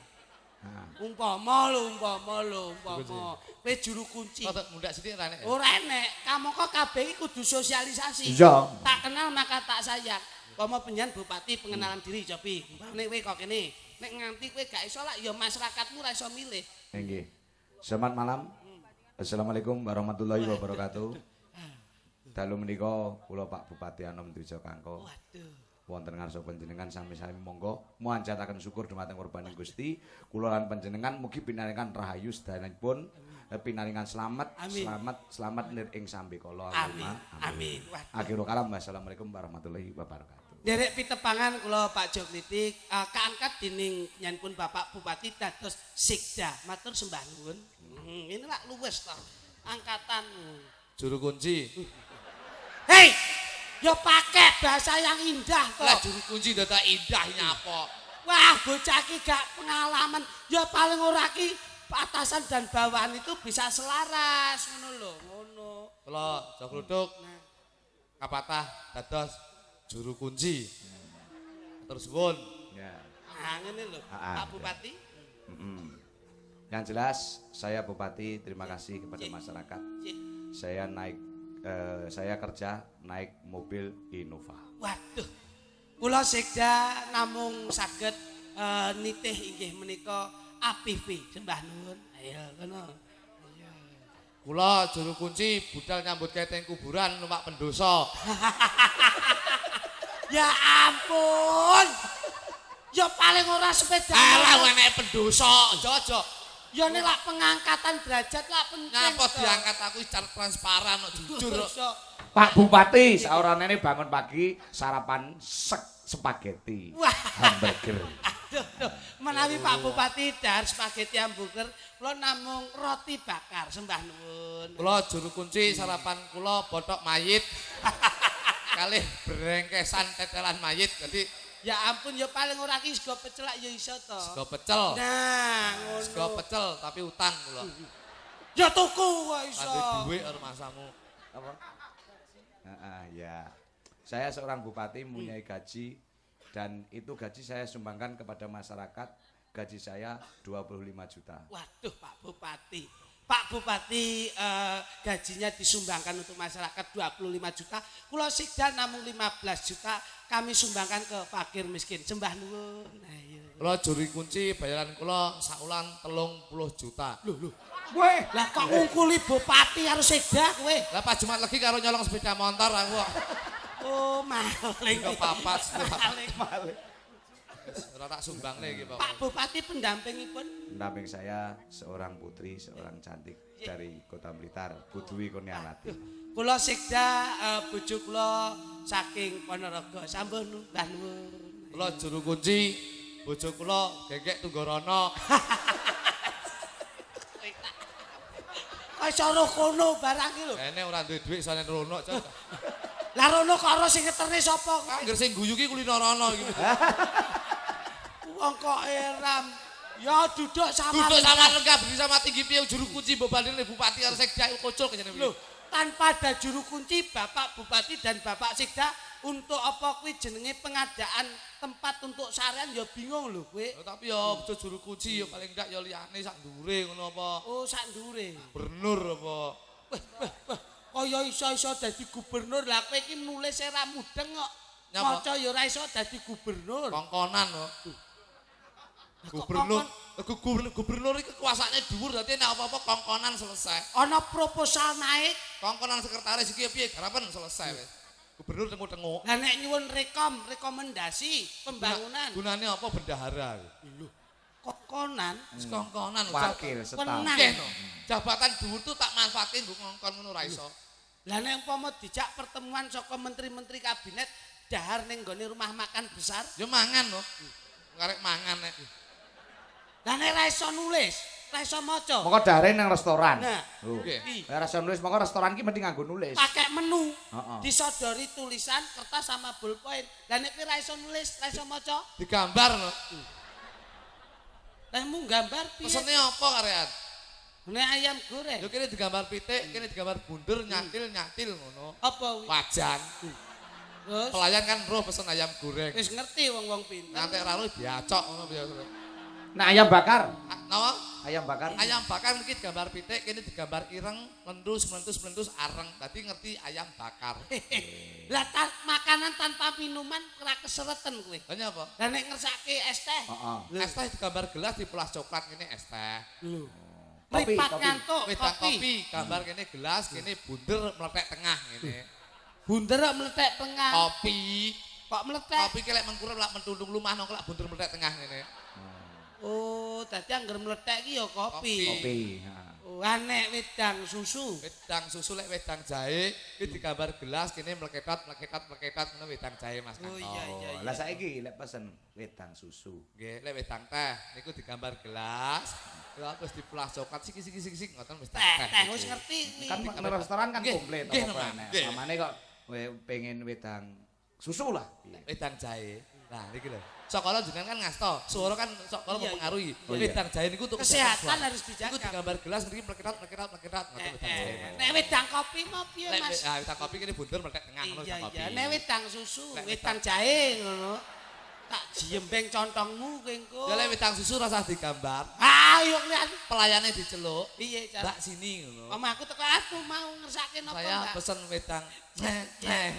Umpama lho, umpama lho, umpama. Kowe juru kunci. Kok mundak sithik ora enek. Ora enek. Kamangka kabeh iki kudu sosialisasi. Tak kenal maka tak sayang. Umpama panjenengan bupati pengenalan diri cobi. Umpamane kowe kok kene. Nek nganti kowe gak iso lak ya masyarakatmu ora iso milih. Nggih. Selamat malam. Assalamualaikum warahmatullahi wabarakatuh. Dalu menika kula Pak Bupati Anom Dwijo Kangko. Waduh. Wonten ngarsa panjenengan sami-sami monggo muanjataken syukur dumateng kurbaning Gusti. Kula lan panjenengan mugi pinaringan rahayu sedayanipun, pinaringan slamet, slamet, slamet nir ing sambekala. Amin. Amin. Akhirul kalam, wassalamualaikum warahmatullahi wabarakatuh. Nderek pitepangan kula Pak Joklitik kaangkat dening nyanipun Bapak Bupati dados Sekda. Matur sembah nuwun. Ini lak luwes to angkatan juru kunci. Hei! Ya pakai bahasa yang indah kok. Lah juru kunci dadak indah nyapa. Wah, bocah iki gak pengalaman. Ya paling ora ki atasan dan bawahan itu bisa selaras ngono lho, ngono. Kula Jogluthuk kapatah dados juru kunci. Terus suwun. Ya. Nah, ngene lho, Pak Bupati. Yang jelas saya Bupati terima kasih kepada masyarakat. Saya naik saya kerja naik mobil Innova. Waduh. Kula sekda namung saged nitih inggih menika APV. Sembah nuwun. Ayo kono. Ayo. Kula juru kunci budal nyambut gawe teng kuburan numpak pendosa. Ya ampun. Ya paling ora sepeda. Alah enek pendosa, aja-aja. Ya nek lak pengangkatan derajat lak penting. Ngapa diangkat aku secara transparan kok jujur kok. Pak Bupati saoranene bangun pagi sarapan spaghetti. Hamburger. Aduh, aduh. Menawi Pak Bupati dahar spaghetti hamburger, kula namung roti bakar sembah nuwun. Kula juru kunci sarapan kula bothok mayit. Kalih brengkesan tetelan mayit. Dadi ya ampun ya paling ora ki sego pecel ya iso to. Sego pecel. Nah, ngono. Sego pecel tapi utang kula. Ya tuku kok iso. Ora duwe karo masamu. Apa? Heeh, ya. Saya seorang bupati mempunyai gaji dan itu gaji saya sumbangkan kepada masyarakat. Gaji saya 25 juta. Waduh, Pak Bupati. Pak Bupati gajinya disumbangkan untuk masyarakat 25 juta. Kula sekda namung 15 juta kami sumbangkan ke fakir miskin. Sembah nuwun. Ayo. Kula juri kunci bayaran kula saulan 30 juta. Lho lho. Kowe lah kok ngungkuli bupati karo sekda kowe? Lah Pak Jumat legi karo nyolong sepeda motor aku kok. Oh, maling. Papat. Maling. Maling. Ora tak sumbangne iki, Pak. Pak Bupati pendampingipun? Pendamping saya seorang putri, seorang cantik dari Kota Blitar, Bu Dwi Kurniawati. Kula sekda bojo kula saking Ponorogo. Sampun mbah nuwun. Kula juru kunci, bojo kula gegek Tunggorono. Kok iso rono barang iki lho. Ene ora duwe dhuwit sane rono. Lah rono kok ora sing ngeterne sapa? Angger sing guyu ki kulino rono iki. Wong kok eram. Ya duduk sama duduk sama lengkap beri sama tinggi piye juru kunci mbok bandingne bupati karo sekda kocok kene piye. Lho, tanpa ada juru kunci Bapak Bupati dan Bapak Sekda untuk apa kuwi jenenge pengadaan tempat untuk sarean ya bingung lho kowe. Tapi ya aja juru kunci ya paling ndak ya liyane sak ndure ngono apa. Oh, sak ndure. Gubernur apa. Wah, wah, wah. Kaya iso-iso dadi gubernur lah kowe iki nulis ora mudeng kok. Maca ya ora iso dadi gubernur. Kongkonan kok. Gubernur, gubernur iki kekuasaane dhuwur dadi nek apa-apa kongkonan selesai. Ana proposal naik, kongkonan sekretaris iki piye garapen selesai wis. Gubernur tenguk-tenguk. Lah nek nyuwun rekomendasi pembangunan. Gunane apa bendahara? Lho, kongkonan, kongkonan wakil staf. Jabatan dhuwur tuh tak manfaatke nggo ngongkon ngono ora iso. Lah nek umpama dijak pertemuan saka menteri-menteri kabinet dahar ning nggone rumah makan besar, ya mangan lho. Karek mangan nek. Lah nek ra iso nulis, ra iso maca. Moko dahare nang restoran. Nah, lho. Ora iso nulis, moko restoran ki mending nganggo nulis. Pakai menu. Disodori tulisan kertas sama ballpoint. Lah nek ra iso nulis, ra iso maca, digambar lho. Lehmu gambar piye? Pesene apa karean? Nek ayam goreng. Yo kene digambar pitik, kene digambar bunder, nyatil-nyatil ngono. Apa kuwi? Wajan. Terus Pelayan kan roh pesen ayam goreng. wis ngerti wong-wong pinter. Ngantek ra roh diacok ngono biasa. Nah, ayam bakar. Napa? Ayam bakar. Ayam bakar iki digambar pitik, kene digambar ireng, mlentus, mlentus, mlentus areng. Dadi ngerti ayam bakar. Lah makanan tanpa minuman ora kesereten kowe. Lah nyapa? Lah nek ngersake es teh. Heeh. Es teh digambar gelas dipulas coklat kene es teh. Lho. Kopi, Mripat kopi. ngantuk, Wedang kopi. kopi, gambar kene gelas, kene bunder meletek tengah ngene. Bunder kok meletek tengah. Kopi. Kok meletek? Kopi ki lek mengkurep lak mentundung lumah nang lak bunder meletek tengah ngene. Oh, dadi angger meletek ki ya kopi. Kopi, heeh. Oh, nek wedang susu. Wedang susu lek wedang jahe iki digambar gelas kene mleketot mleketot mleketot ngono wedang jahe Mas Oh Kanto. iya iya. Oh, lah saiki lek pesen wedang susu. Nggih, lek wedang teh niku digambar gelas, terus dipulas coklat sik sik sik sik ngoten wis Teh, teh wis ngerti kuwi. Kan nang restoran kan komplit Nggih, apa nek. nggih. Pamane kok kowe pengen wedang susu lah. Wedang jahe. Nah, niki lho. Sokolo jenengan kan ngasto, suara kan sokolo Iya, iya. mempengaruhi. Oh, iya. Wedang jahe niku untuk Kesehatan harus dijaga. Niku digambar gelas niki mleketot mleketot mleketot ngoten wedang jahe. Mas. Nek wedang kopi mau piye, Lek Mas? ah, wedang kopi kene bunder mletek tengah ngono Iya wedang kopi. iya, nek wedang susu, Lek wedang jahe ngono. Tak jembeng contongmu kowe engko. Ya lek wedang susu rasa digambar, Ah, yo lihat. pelayane diceluk, Piye cara? Mbak sini ngono. Omahku teko aku mau ngersake napa, Saya Mbak? pesen wedang teh.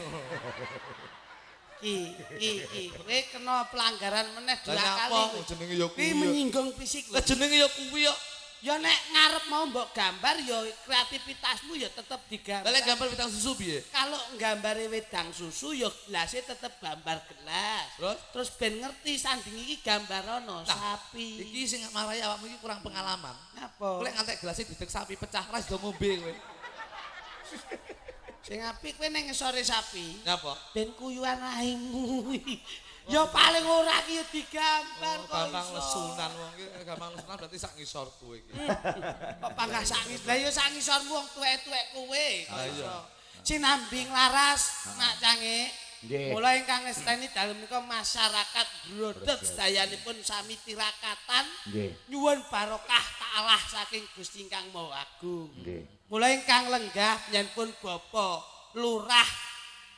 Ki, ki, ki. Kowe kena pelanggaran meneh dua Lah kali. nyapa kowe. jenenge ya Kuwi kuwi. menyinggung fisik lho. Lah jenenge ya kuwi ya. Ya nek ngarep mau mbok gambar ya kreativitasmu ya tetep digambar. Lah lek gambar wedang susu piye? Kalau nggambare wedang susu ya gelasnya tetep gambar gelas. Terus? Terus ben ngerti sanding iki gambar ana Nah, sapi. Iki sing marai awakmu iki kurang pengalaman. Ngapa? Lek ngantek gelasnya didek sapi pecah ras do ngombe kowe. Sing apik kowe ning ngisore sapi. Nyapa? Ben kuyuan raimu. Ya paling ora ki ya digambar Oh, kok. gampang iso. lesunan wong iki gampang lesunan berarti sak ngisor kowe iki. Kok panggah sak ngis. Lah ya sak ngisormu wong tuwek-tuwek kowe. Kok Lah iya. iso. Sinambi nglaras mak cange. Nggih. Mula ingkang ngesteni dalem menika masyarakat Brodot sedayanipun sami tirakatan Nggih. nyuwun barokah ta'ala saking Gusti ingkang Maha Agung. Nggih. Mula ingkang lenggah nyenpun Bapak Lurah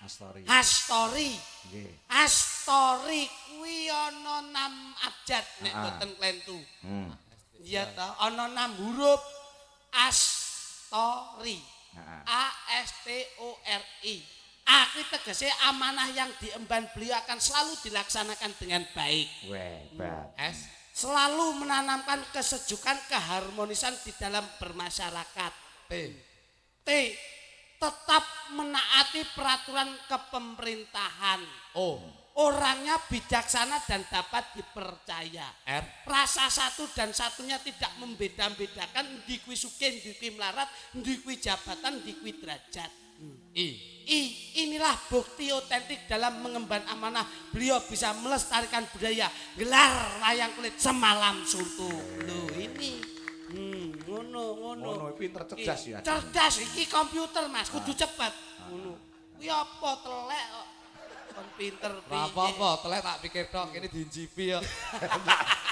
Astori. Astori. Nggih. Astori kuwi ana 6 abjad nek Ah. mboten klentu. Iya ta, ana 6 huruf Astori. Heeh. A S T O R I. A kuwi tegese amanah yang diemban beliau akan selalu dilaksanakan dengan baik. Hebat. S Selalu menanamkan kesejukan, keharmonisan di dalam bermasyarakat. T T. Tetap menaati peraturan kepemerintahan. O Orangnya bijaksana dan dapat dipercaya. R Rasa satu dan satunya tidak membeda-bedakan endi kuwi sugih, endi kuwi melarat, endi kuwi jabatan, endi kuwi derajat. I I, inilah bukti otentik dalam mengemban amanah. Beliau bisa melestarikan budaya gelar wayang kulit semalam suntuk. Loh ini. Ngono ngono. Ngono, pinter cerdas ya. Cerdas iki komputer Mas, kudu cepet. Ngono. Kuwi apa telek kok. Kon pinter Ora apa-apa, telek tak pikir tok kene diincipi ya.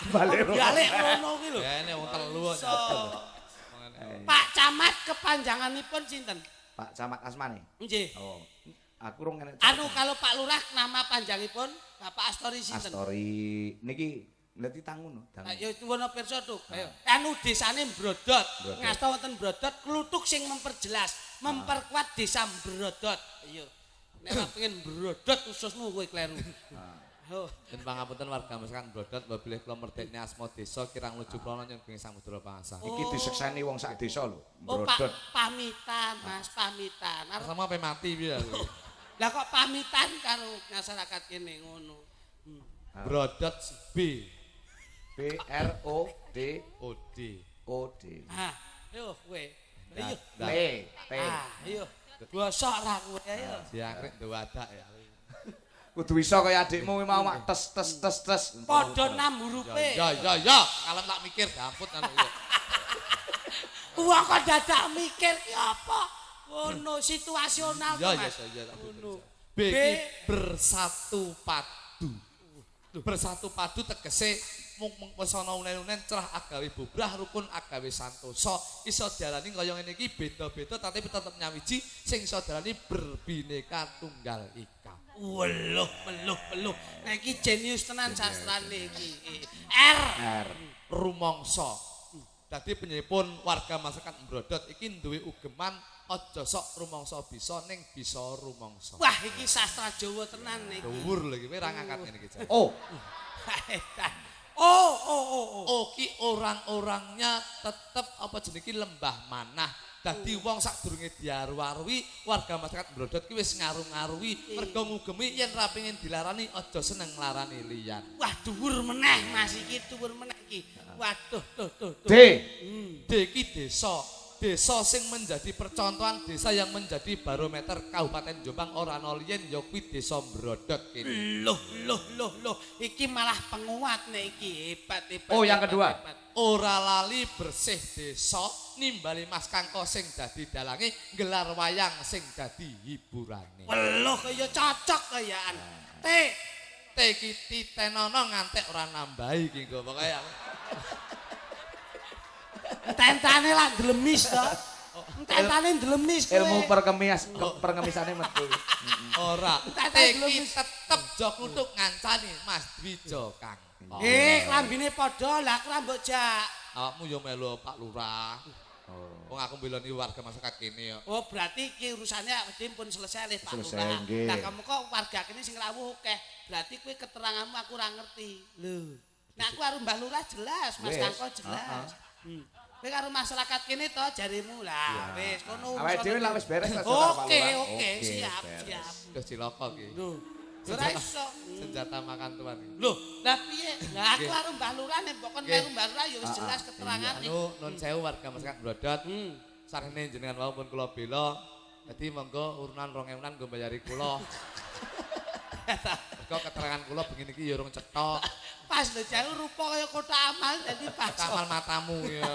Balik. Balik ngono kuwi lho. Ya ene wong telu kok. So, Pak Camat kepanjanganipun sinten? Pak Camat Asmane. Nggih. Oh. Aku rong enek. Anu kalau Pak Lurah nama panjangipun Bapak Astori sinten? Astori niki ngerti tangun no, dangun. Ayo nuwun pirsa tuk. Ayo. Anu desane Brodot. Brodot. Ngasta wonten Brodot kluthuk sing memperjelas, memperkuat desa Brodot. Ayo. Nek ora pengen Brodot ususmu kowe kleru. Oh. Yen pangapunten warga masyarakat Brodot mbok bilih kula merdekne asma desa kirang lucu prana nyun bing samudra pangasah. Iki disekseni wong sak desa lho. Oh, Pak, Brodot. pamitan, Mas, pamitan. Arep Sama ape mati piye aku. Lah kok pamitan karo masyarakat kene ngono. Brodot B B R O D O D. O D. Ah, ayo kowe. Ayo. T T. Ah, ayo. Bosok ra kowe ayo. Diangkrik ndewadak ya. Kudu iso kaya adikmu kuwi mau mak tes tes tes tes. Padha enam hurufe. Ya ya ya, kalem tak mikir damput anu ya. Wong kok dadak mikir ki apa? Ngono situasional Ya to, ya Mas. ya tak Ngono. B B iki bersatu padu. Bersatu padu tegese mung pesona unen-unen cerah agawe bubrah rukun agawe santosa. Iso diarani kaya ngene iki beda-beda tapi tetep nyawiji sing iso diarani berbineka tunggal ika. Weluh weluh weluh. Nah iki jenius tenan sastrane iki. R R rumangsa. Dadi penyipun warga masyarakat Brodot iki duwe ugeman aja sok rumangsa bisa ning bisa rumangsa. Wah iki sastra Jawa tenan iki. Dhuwur lho iki kowe ora ngangkat ngene iki. Oh. Oh oh oh oh. Oh ki orang-orangnya tetep apa jenenge iki lembah manah. Dadi wong sadurunge diaru-arui warga masyarakat Brodot ki wis ngaru-ngarui mergo ngugemi yen ra pengin dilarani aja seneng nglarani liyan. Wah dhuwur meneh Mas iki dhuwur meneh iki. Waduh tuh tuh tuh. D. D ki desa. Desa sing menjadi percontohan, desa yang menjadi barometer Kabupaten Jombang ora ana liyen ya kuwi desa Brodot kene. Loh loh loh loh, iki malah penguat nek iki hebat hebat. Oh, yang hebat, kedua. Hebat. Ora lali bersih desa nimbali Mas Kangko sing dadi dalange gelar wayang sing dadi hiburane. Weluh kaya cocok kayaan. T T ki titenono ngantek ora nambahi iki engko pokoke aku. Tentane lah ndlemis to. Tentane ndlemis kowe. Ilmu perkemias perkemisane metu. Ora. Tete T ki ndlemis. tetep jok kluthuk ngancani Mas Dwijo Kangko. Klambine padha lah aku ra mbok jak. Awakmu yo melu Pak Lurah. Oh. Wong aku mbeloni warga masyarakat kene yo. Oh, berarti iki urusane awake dhewe pun selesai leh Pak Selesai, Lurah. nggih. Lah kamu kok warga kene sing rawuh akeh. Berarti kowe keteranganmu aku ora ngerti. Lho. Nek aku karo Mbah Lurah jelas, Mas Wis. Kangko jelas. Kowe karo masyarakat kene to jarimu lah. Wis kono Awake dhewe lah wis beres ta, Pak Oke, Lurah. oke, siap, beres. siap. Wis cilaka iki. Lho. Ora iso. Senjata makan tuan iki. Lho, lah piye? Lah aku Nggih. karo Mbah Lurah nek mbok kon Nggih. melu Mbah Lurah ya wis jelas keterangane. Anu nun sewu warga masyarakat Brodot. Sarene jenengan wau pun kula bela. Dadi monggo urunan 2000-an nggo bayari kula. Mergo keterangan kula bengi niki ya urung cetha. Pas lho jauh rupa kaya kotak amal dadi pas. Kamal matamu ya.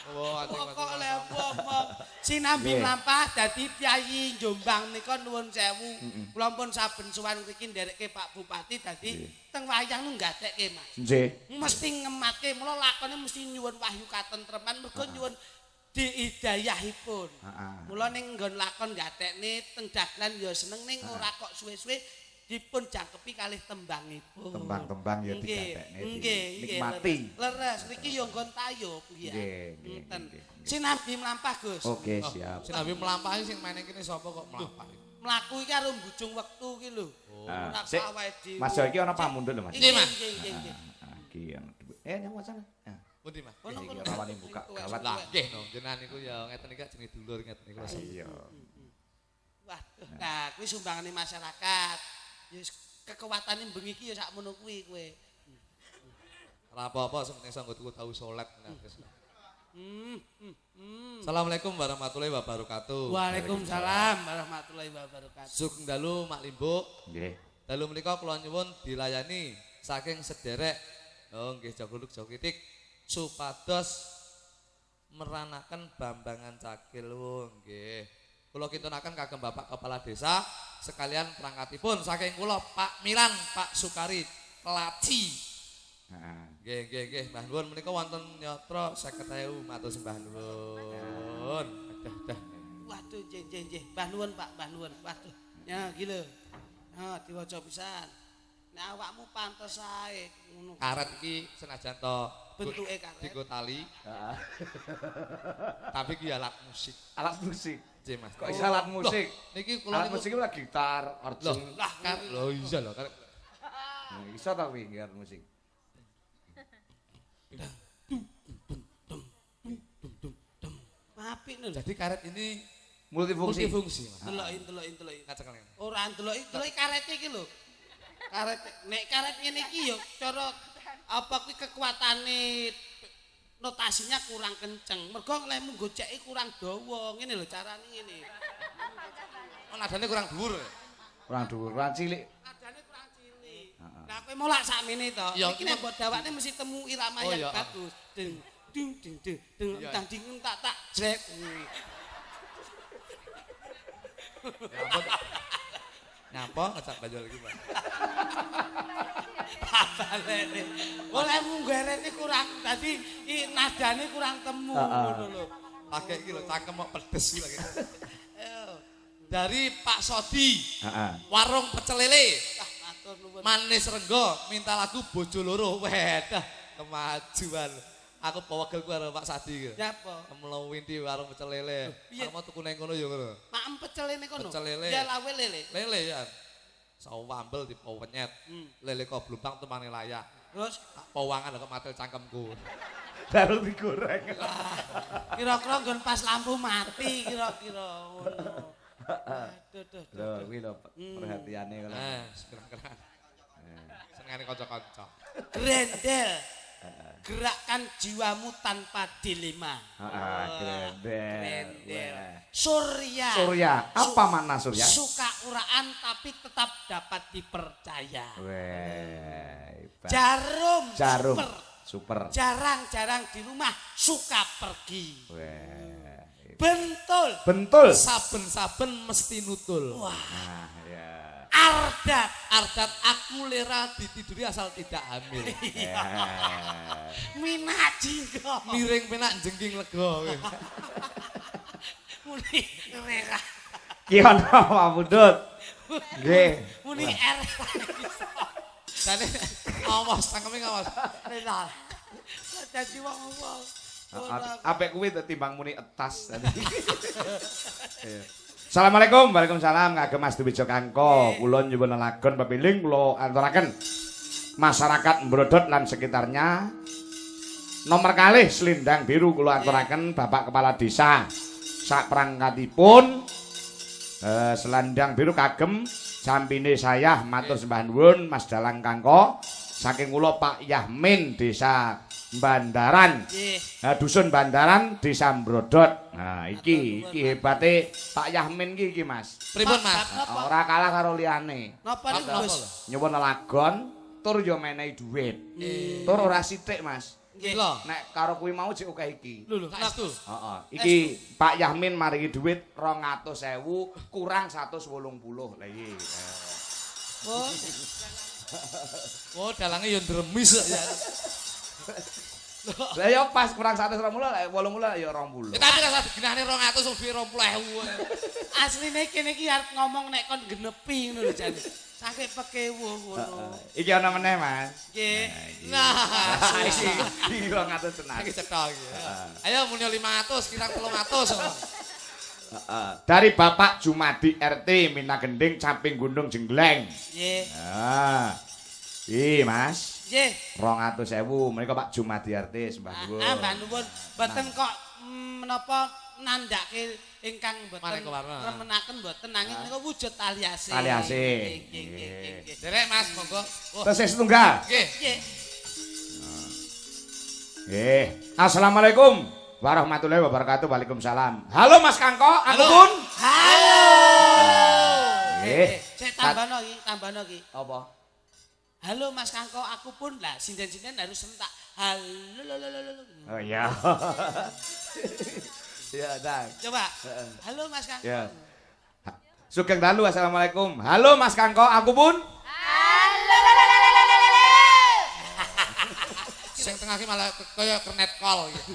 Wah, Pokok le omong. Sinambi Nggih. mlampah dadi piyayi Jombang nika nuwun sewu. Kula pun saben sowan mriki nderekke Pak Bupati dadi teng wayang nu gatekke Mas. Nggih. Mesti ngematke mula lakone mesti nyuwun wahyu katentreman mergo nyuwun diidayahipun. Heeh. Mula ning nggon lakon gatekne teng dagelan ya seneng ning ora kok suwe-suwe dipun jangkepi kalih tembangipun. Tembang-tembang ya Nggih, digatekne, nggih, nggih, dinikmati. Leres niki ya nggon tayub nggih. Nggih, nggih, Ngoten. nggih, nggih. Sinambi mlampah Gus. Oke, siap. Sinambi mlampah sing main kene sapa kok mlampah? Mlaku iki karo mbujung wektu ki lho. Ah, Ora sik. kok awake dhewe. Mas Jo iki ana pamundhut lho Mas. Nggih, Mas. nggih, nggih, nggih. Ah, iki ana dhuwit. Nyang wacana. Ah. Pundi Mas? Kono, Iki kono. ora wani buka gawat. Lah nggih no, jenengan niku ya ngeten iki jenenge dulur ngeten niku. Iya. Waduh, nah kuwi sumbangane masyarakat. Ya wis kekuatane bengi iki ya sakmono kuwi kowe. Ora apa-apa sing penting iso nggo tuku tahu solet. Assalamualaikum warahmatullahi wabarakatuh. Waalaikumsalam warahmatullahi wabarakatuh. Sugeng dalu Mak Limbuk. Nggih. Dalu menika kula nyuwun dilayani saking sederek. Oh nggih Jogluthuk Jogritik supados meranaken bambangan cakil. Oh nggih. Kula kintunaken kagem Bapak Kepala Desa sekalian perangkatipun saking kula Pak Milan, Pak Sukari Laci. Heeh. Nggih nggih nggih Mbah nuwun menika wonten yatra 50.000 matur sembah nuwun. Dah dah. Waduh, nggih nggih nggih. Mbah nuwun Pak, Mbah nuwun. Waduh. Ya iki lho. Ha, diwaca pisan. Nek awakmu pantes ae ngono. Karet iki senajan to Bentuke karet. Dienggo tali, Heeh. tapi iki alat musik. Alat musik. Nggih Mas. Kok iso alat musik? Loh, niki kula Alat niku musik iku gitar, Loh, organ. lah kan lho iya lho kan. Iso ta kuwi alat musik. Apik lho. Jadi karet ini Multifungsi. multifungsi Mas. Deloki deloki deloki. Ngacekel ngene. Ora ndeloki, deloki karete iki lho. Karet nek karet ngene iki ya cara apa kuwi kekuatane notasinya kurang kenceng. Mergo lehmu goceki kurang dawa. Ngene lho carane ngene. Oh, nadane kurang dhuwur. Kurang dhuwur, kurang cilik. Nadane kurang cilik. Lah kowe molak sakmene to. Ya, Iki nek mbok dawakne mesti temu irama Oh, yang iya. bagus. Ding ding ding ding ding Iya. tang ding tak tak jrek. Ya ampun. Nyapa ngecak baju lagi, Pak. Balene. Oleh munggerene kurang dadi nadane kurang temu ngono lho. Lagi iki lho cangkem kok pedes iki lagi. Dari Pak Sodi. Heeh. Warung pecel lele. Matur nuwun. Manis Renggo minta lagu Bojo Loro. Wedah, kemajuan. Aku pewegel ku karo Pak Sadi iki. Ya apa? Mlewinti warung pecel lele. Aku mau tuku nang kono ya ngono. Maem pecel lele kono. Pecel lele. Ya lawe lele. Lele ya. Sawambel dipewenyet. Lele kok blumpang temane layak. Terus tak pewangan kok matel cangkemku. Baru digoreng. Kira-kira nggon pas lampu mati kira-kira ngono. Aduh duh. Lho kuwi lho perhatiane ngono. Keren-keren. Senengane kanca-kanca. Grendel. Gerakkan jiwamu tanpa dilema. Heeh, grendel. Grendel. Surya. Surya. Apa makna surya? Suka uraan tapi tetap dapat dipercaya. Weh. Jarum. Jarum. Super. Super. Jarang-jarang di rumah suka pergi. Weh. Bentul. Bentul. Saben-saben mesti nutul. Wah. Nah, ya. Ardat. Ardat aku lera ditiduri asal tidak hamil. Minak jinggo. Miring penak jengking lega. Muni rera. Ki ono pamundhut. Nggih. Muni R. Jane awas cangkeme awas. Rera. Dadi wong-wong. Apik kuwi timbang muni etas. Assalamualaikum, waalaikumsalam kagem Mas Dwijo Kangko. Kula nyuwun lelagon pepiling kula aturaken masyarakat Mbrodot lan sekitarnya. Nomor kalih Selendang Biru kula aturaken Bapak Kepala Desa sak perangkatipun Selendang Biru kagem sampine saya matur sembah nuwun Mas Dalang Kangko saking kula Pak Yahmin Desa Bandaran. Dusun Bandaran Desa Mbrodot. Nah, iki hebate Pak Yahmin iki iki Mas. Pripun Mas? Ora kalah karo liyane. Napa niku Gus? Nyuwun lelagon tur yo menehi dhuwit. Tur ora sithik Mas. Nggih. Nek karo kuwi mau jek akeh iki. Lho lho, saestu. Heeh. Iki Pak Yahmin maringi dhuwit 200.000 kurang 180. Lah iki. Oh. Oh, dalange yo ndremis ya. Lah ya pas kurang 120 lah 80 ya 20. Ya tapi rasa digenahne 200 wong duwe 20.000. Asline kene iki arep ngomong nek kon genepi ngono lho jane. Saking pekewuh ngono. Iki ana meneh Mas. Nggih. Nah, iki 200 tenan. Iki cetha iki. Ayo muni 500 kirang 300. Heeh. Dari Bapak Jumadi RT Mina Gending Caping Gunung Jenggleng. Nggih. Ah. Iki Mas. Nggih. 200.000 menika Pak Jumadi RT sembah nuwun. Ah, mbah nuwun. Mboten kok menapa nandhake ingkang mboten remenaken mboten nanging menika wujud tali asih. Tali asih. Nggih nggih nggih. Derek Mas monggo. Tesih setunggal. Nggih. Nggih. Nggih. Assalamualaikum warahmatullahi wabarakatuh. Waalaikumsalam. Halo Mas Kangko, aku pun. Halo. Nggih. Sik tambahno iki, tambahno iki. Apa? Halo Mas Kangko, aku pun lah sinden-sinden harus sentak. Halo. Oh iya. Ya, dah. Coba. Halo Mas Kangko. Ya. Sugeng dalu, assalamualaikum. Halo Mas Kangko, aku pun. Halo. Sing tengah iki malah kaya kernet call iki.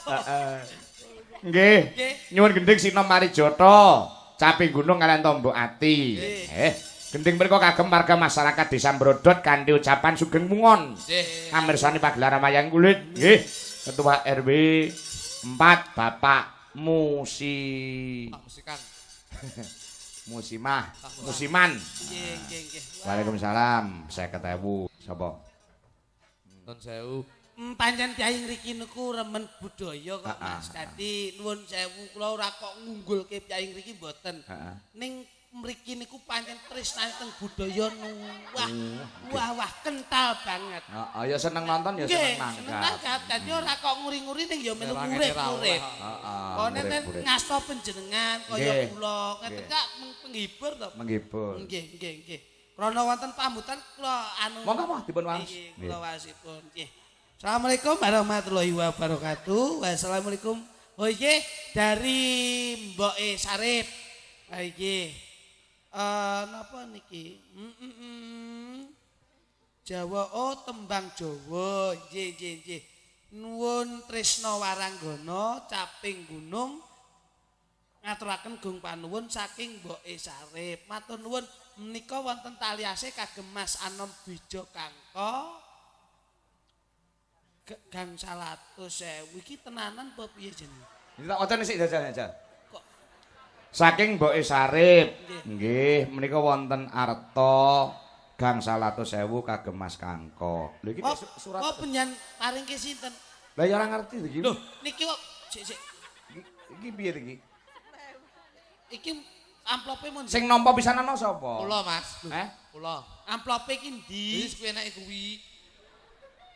Heeh. Nggih. Nyuwun gending Sinom Marijoto. Caping Gunung kalian Tombo Ati. Gending mriku kagem warga masyarakat Desa Mbrodot kanthi ucapan sugeng mungon. Nggih. Amirsani pagelaran wayang kulit. Nggih. Ketua RW 4 Bapak Musi. Pak Musikan. Musimah, Musiman. Nggih, nggih, nggih. Waalaikumsalam. 50.000. Sapa? Nuwun sewu. Pancen tiyang ngriki niku remen budaya kok Mas. Dadi nuwun sewu kula ora kok ngunggulke tiyang ngriki mboten. Ning mriki niku pancen tresnane teng budaya wah wah wah kental banget. Heeh, ya seneng nonton ya seneng nanggap. Seneng nanggap. Dadi ora kok nguri-nguri ning ya melu ngurip-ngurip. Heeh. Kone ngasta panjenengan kaya kula ngeten kak penghibur to. Menghibur. Nggih, nggih, nggih. Krana wonten pambutan kula anu. Monggo mah dipun waos. Kula wasipun. Nggih. Assalamualaikum warahmatullahi wabarakatuh. Wassalamualaikum. Oh nggih, dari Mboke Sarip. Ha iki. Napa niki? Jawa, oh tembang Jawa. Nggih, nggih, nggih. Nuwun Tresna Waranggana caping gunung ngaturaken gung panuwun saking Mboke Sarip. Matur nuwun menika wonten taliase kagem Mas Anom Bijo Kangko. Gang 100.000 iki tenanan apa piye jenenge? Iki tak wacane sik jajal. Kok saking Mboke Sarip. Nggih, menika wonten arta gang 100.000 kagem Mas Kangko. Lho iki surat. Oh, penjen paringke sinten? Lah ya ora ngerti iki. Lho, niki kok sik sik. Iki piye iki? Iki amplope mun sing nampa pisanan sapa? Kula, Mas. Eh? Kula. Amplope iki ndi? Wis kuwi enake kuwi.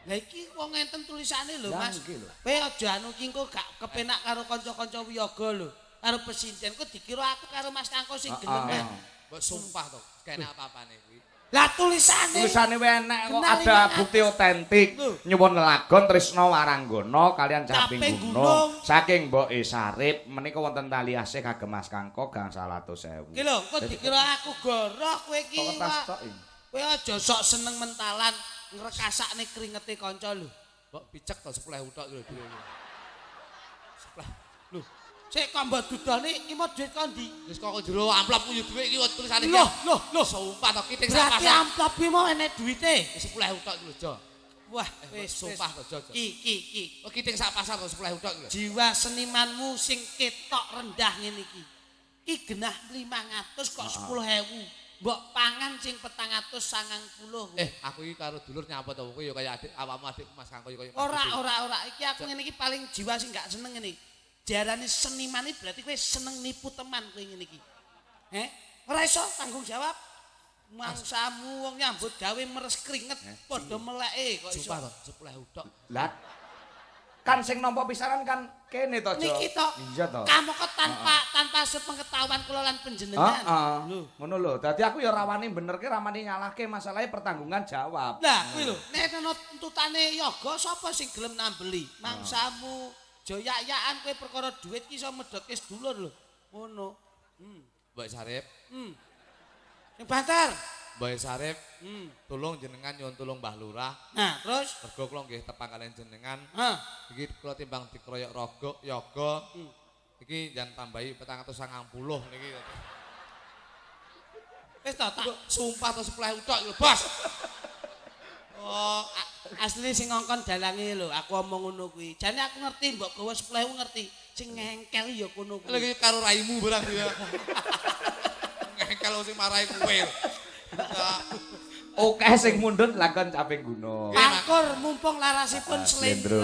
Lah iki wong enten tulisane lho, Mas. Kowe aja anu ki engko gak kepenak karo kanca-kanca wiyaga lho. Karo pesinden kok dikira aku karo Mas Kangko sing gelem. Mbok sumpah to, gak enak apa-apane kuwi. Lah tulisane. Tulisane wae enek kok ada bukti otentik. Nyuwun lelagon Tresna Waranggana kalian caping gunung saking Mboke Sarip menika wonten taliase kagem Mas Kangko gang 100.000. Ki lho, kok dikira aku goroh kowe iki. Kowe aja sok seneng mentalan ngrekasakne kringete kanca lho. Mbok picek to 10.000 tok lho dhuwit. 10. Lho, sik kok mbok dudone iki mau dhuwit ko ndi? Wis kok jero amplopku yo dhuwit iki tulisane. Loh, loh, loh, sumpah to kiting sak pasar. Berarti amplop ki mau enek duwite. 10.000 tok lho, Jo. Wah, wis sumpah to, Jo. Ki ki ki. Oh, kiting sak pasar to 10.000 tok lho. Jiwa senimanmu sing ketok rendah ngene iki. Ki genah 500 kok 10.000. Mbok pangan sing 490. Aku iki karo dulur nyapa to kowe ya kaya adik awakmu adikku Mas Kangko ya kaya ora ora ora iki aku ngene iki paling jiwa sing gak seneng ngene. Diarani seniman iki berarti kowe seneng nipu teman kowe ngene iki. Heh, ora iso tanggung jawab. Mangsamu wong nyambut gawe meres kringet padha meleke kok iso. Sumpah to 10.000 tok. Lah kan sing nampa pisanan kan kene to, Jo. Niki to. Iya to. Kamangka tanpa sepengetahuan kula lan panjenengan. Heeh. Ngono lho. Dadi aku ya rawani benerke, rawani nyalahke, masalahe pertanggungan jawab. Lah kuwi lho, nek ana tuntutane yoga sapa sing gelem nambeli? Mangsamu joyak-yakan kowe perkara dhuwit ki iso medhotke sedulur lho. Ngono. Mbok Sarip. Sing banter. Mbok Sarip, tolong jenengan nyuwun tulung Mbah Lurah. Nah, terus mergo kula nggih tepang kalian jenengan. Iki kula timbang dikeroyok rogo yoga. Iki jan tambahi 490 niki. Wis to tak sumpah to 10.000 tok lho, Bos. Oh, asline sing ngongkon dalange lho, aku omong ngono kuwi. Jane aku ngerti mbok gawa 10.000 ngerti. Sing ngengkel ya kono kuwi. Lha iki karo raimu barang ya. Ngengkel sing marahi kowe. Oke sing mundhut lakon caping gunung. Pangkur mumpung larasipun slendro.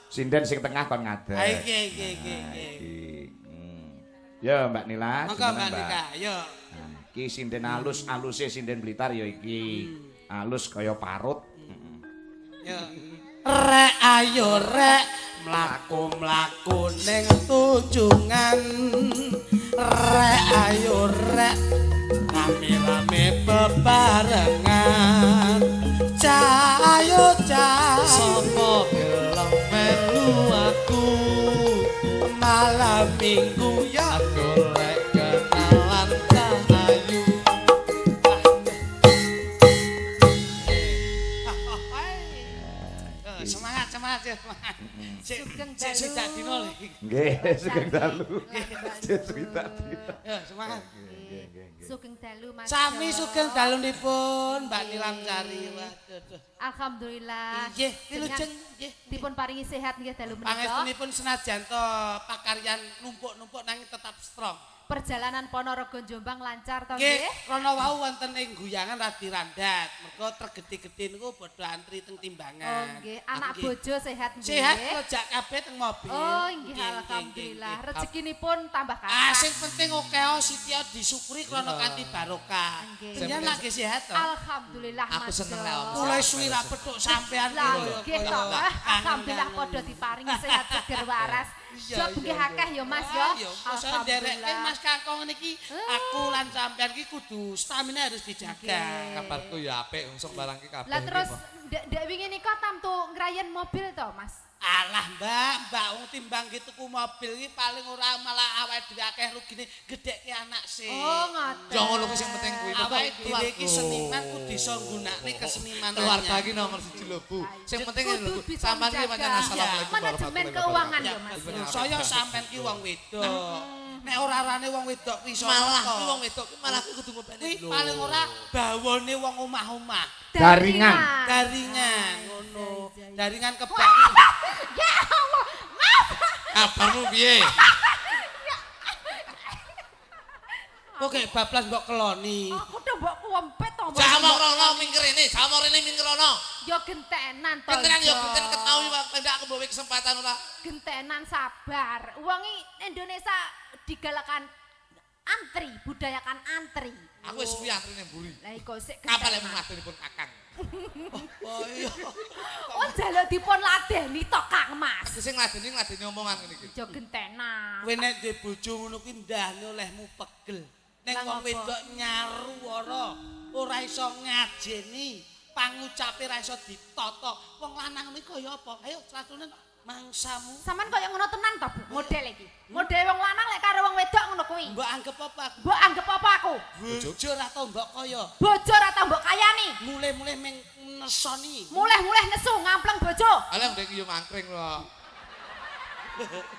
Sinden sing tengah kon ngadeg. Iki iki iki. Ya Mbak Nila, monggo Mbak Nila, yo. Iki sinden alus, aluse sinden Blitar ya iki. Alus kaya parut. Yo. Rek ayo rek mlaku-mlaku ning tunjungan. Rek ayo rek rame-rame bebarengan. Cayo cayo sapa gelem melu aku malam minggu ya golek kenalan cah ayu. Semangat semangat ya. Sugeng Sik swidak dina lho. Nggih, sugeng dalu. Sik swidak dina. Ya, semangat. Sugeng dalu Mas. Sami sugeng dalunipun Mbak Nilam Sari. Waduh. Alhamdulillah. Nggih, wilujeng nggih. Dipun paringi sehat nggih dalu menika. Pangestunipun senajan to pakaryan numpuk-numpuk nanging tetap strong. Perjalanan Ponorogo Jombang lancar to nggih? Nggih, krana wau wonten ing guyangan radi randat. Mergo tergede-gede niku padha antri teng timbangan. Oh nggih, anak bojo sehat nggih. Sehat rejak kabeh teng mobil. Oh nggih, alhamdulillah. Rezekinipun tambah kathah. Ah sing penting akeh sitya disyukuri krana kanthi barokah. Jenengan lagi sehat to? Alhamdulillah. Aku seneng lek om. Mulai suwi ra petuk sampean lho. Nggih to. Alhamdulillah padha diparingi sehat seger waras. Job nggih akeh ya Mas ya. Alhamdulillah. Mas Kangkong niki aku lan sampean iki kudu stamina harus dijaga. Kabarku ya apik wong sok barang ki kabeh. Lah terus ndek wingi nika tamtu ngrayen mobil to Mas? Alah, Mbak, Mbak wong timbang ki tuku mobil iki paling ora malah awake dhewe akeh rugine gedhekke anak sih. Oh, ngoten. Ya ngono kuwi sing penting kuwi. Awake dhewe iki seniman kudu iso nggunakne kesenimanannya. Keluarga iki nomor 1 lho, Bu. Sing penting lho, Kudu bisa sampean iki pancen menjaga. assalamualaikum Manajemen warahmatullahi keuangan wabarakatuh. ya, Mas. Saya sampean ki wong wedok. Nek ora-orane wong wedok kuwi iso Malah nata. kuwi wong wedok kuwi malah kuwi kudu ngopeni Kuwi paling ora bawane wong omah-omah. Daringan. Daringan ngono. Daringan kebak. Ya Allah, Mas. Kabarmu piye? Kok kayak bablas mbok keloni. Aku tuh mbok kuwempet to. Mbok. Jangan rono mingkir ini, jangan rene mingkir rono. Ya gentenan to. Gentenan ya Jo. genten ketahui Pak, ndak aku mbok kesempatan ora. Gentenan sabar. Wong Indonesia digalakan antri, budayakan antri. Aku wis suwi antrine mburi. Lah iku sik Kapan lek gentenan. mladenipun Kakang? Oh iya. Oh njaluk dipun ladeni to Kang Mas. Sing ngladeni ngladeni omongan ngene iki. Jo gentenan. Kowe nek duwe bojo ngono kuwi ndahne olehmu pegel. Nek Lah wong ngopo? wedok nyaru ora, ora iso ngajeni, pangucape ora iso ditata. Wong lanang kuwi kaya apa? Ayo satunen mangsamu. Sampeyan kaya ngono tenan to, Bu? Model iki. Model wong lanang lek karo wong wedok ngono kuwi. Mbok anggep apa aku? Mbok anggep apa aku? Bojo ora tau mbok kaya. Bojo ora tau mbok kayani. Mulih-mulih ming nesoni. Mulih-mulih nesu ngampleng bojo. Alah ndek yo mangkring lho.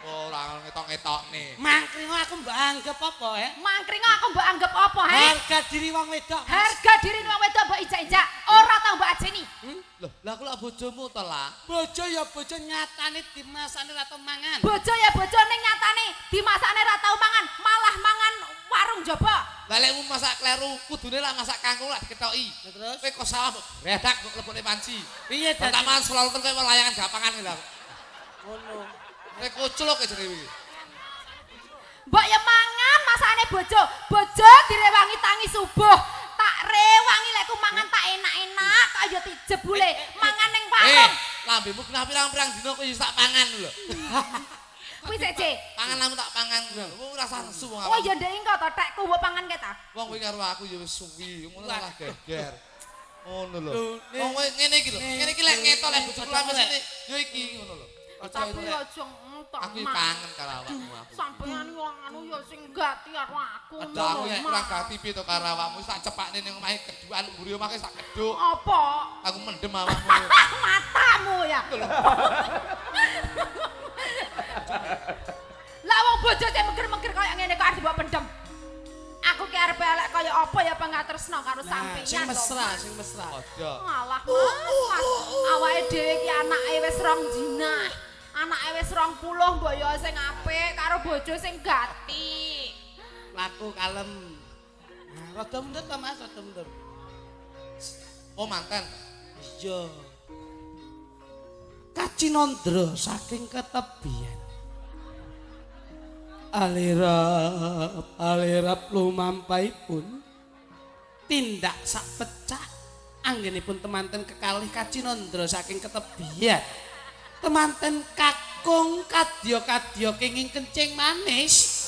Ora ngetok-ngetokne. Mangkring aku mbok anggep apa, eh? Mangkring aku mbok anggep apa, he? Harga diri wong wedok. Mas. Harga diri wong wedok mbok ijak-ijak, ora tau mbok ajeni. Loh, lah aku lak bojomu to lah. Bojo ya bojo nyatane dimasane ora tau mangan. Bojo ya bojo ning nyatane dimasakne ora tau mangan, malah mangan warung jaba. Lah lekmu masak kleru, kudune lak masak kangkung lak diketoki. Lah terus Kowe kok sawah mbok gredak mbok lebokne panci. piye dadi Pertama selalu kowe layangan gapangan lho. ngono? Kowe kuculuk jenenge iki. Mbok ya mangan masakane bojo, bojo direwangi tangi subuh. Tak rewangi lekku mangan tak enak-enak kok ya dijebule mangan ning warung. Lambemu kena pirang-pirang dina kowe tak pangan lho. Kuwi sik, Cik. Pangan lamu tak pangan. Wong ora nesu wong Oh ya ndek engko to tekku mbok pangan ke ta. Wong kuwi karo aku ya wis suwi, ngono malah geger. Ngono lho. Lho, Wong kowe ngene iki lho. Ngene iki lek ngetok lek bojoku lak mesine ya iki ngono lho. Tapi aja entok. Aku kangen karo awakmu aku. Sampeyan yo anu ya sing gati karo aku. Lah aku nek kurang gati piye to karo awakmu sak cepakne ning omahe keduan mburi omahe sak keduk. Apa? Aku mendem awakmu. Matamu ya. Lah wong bojo sing meger-meger kaya ngene kok arep mbok pendem. Aku ki arep elek kaya apa ya pangatresno karo sampeyan. Sing to, mesra, Mas. sing mesra. Aja. Alah Mas, Mas. Awake dhewe ki anake wis rong jinah. Anake wis 20 mbok ya sing apik karo bojo sing gati. Laku kalem. Nah, rada mundur to Mas, rada mundur. Oh manten. Iya. Kacinandra saking ketebian. Alirap, alirap lumampahipun tindak sak pecah anggenipun temanten kekalih Kacinandra saking ketebian. Temanten kakung kadya-kadya kenging kencing manis.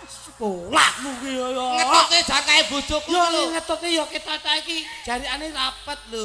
Sekolahmu ki ya. Ngetoke jangkae bojoku Yo lho. ngetoke ya ketok iki jarikane rapet lho.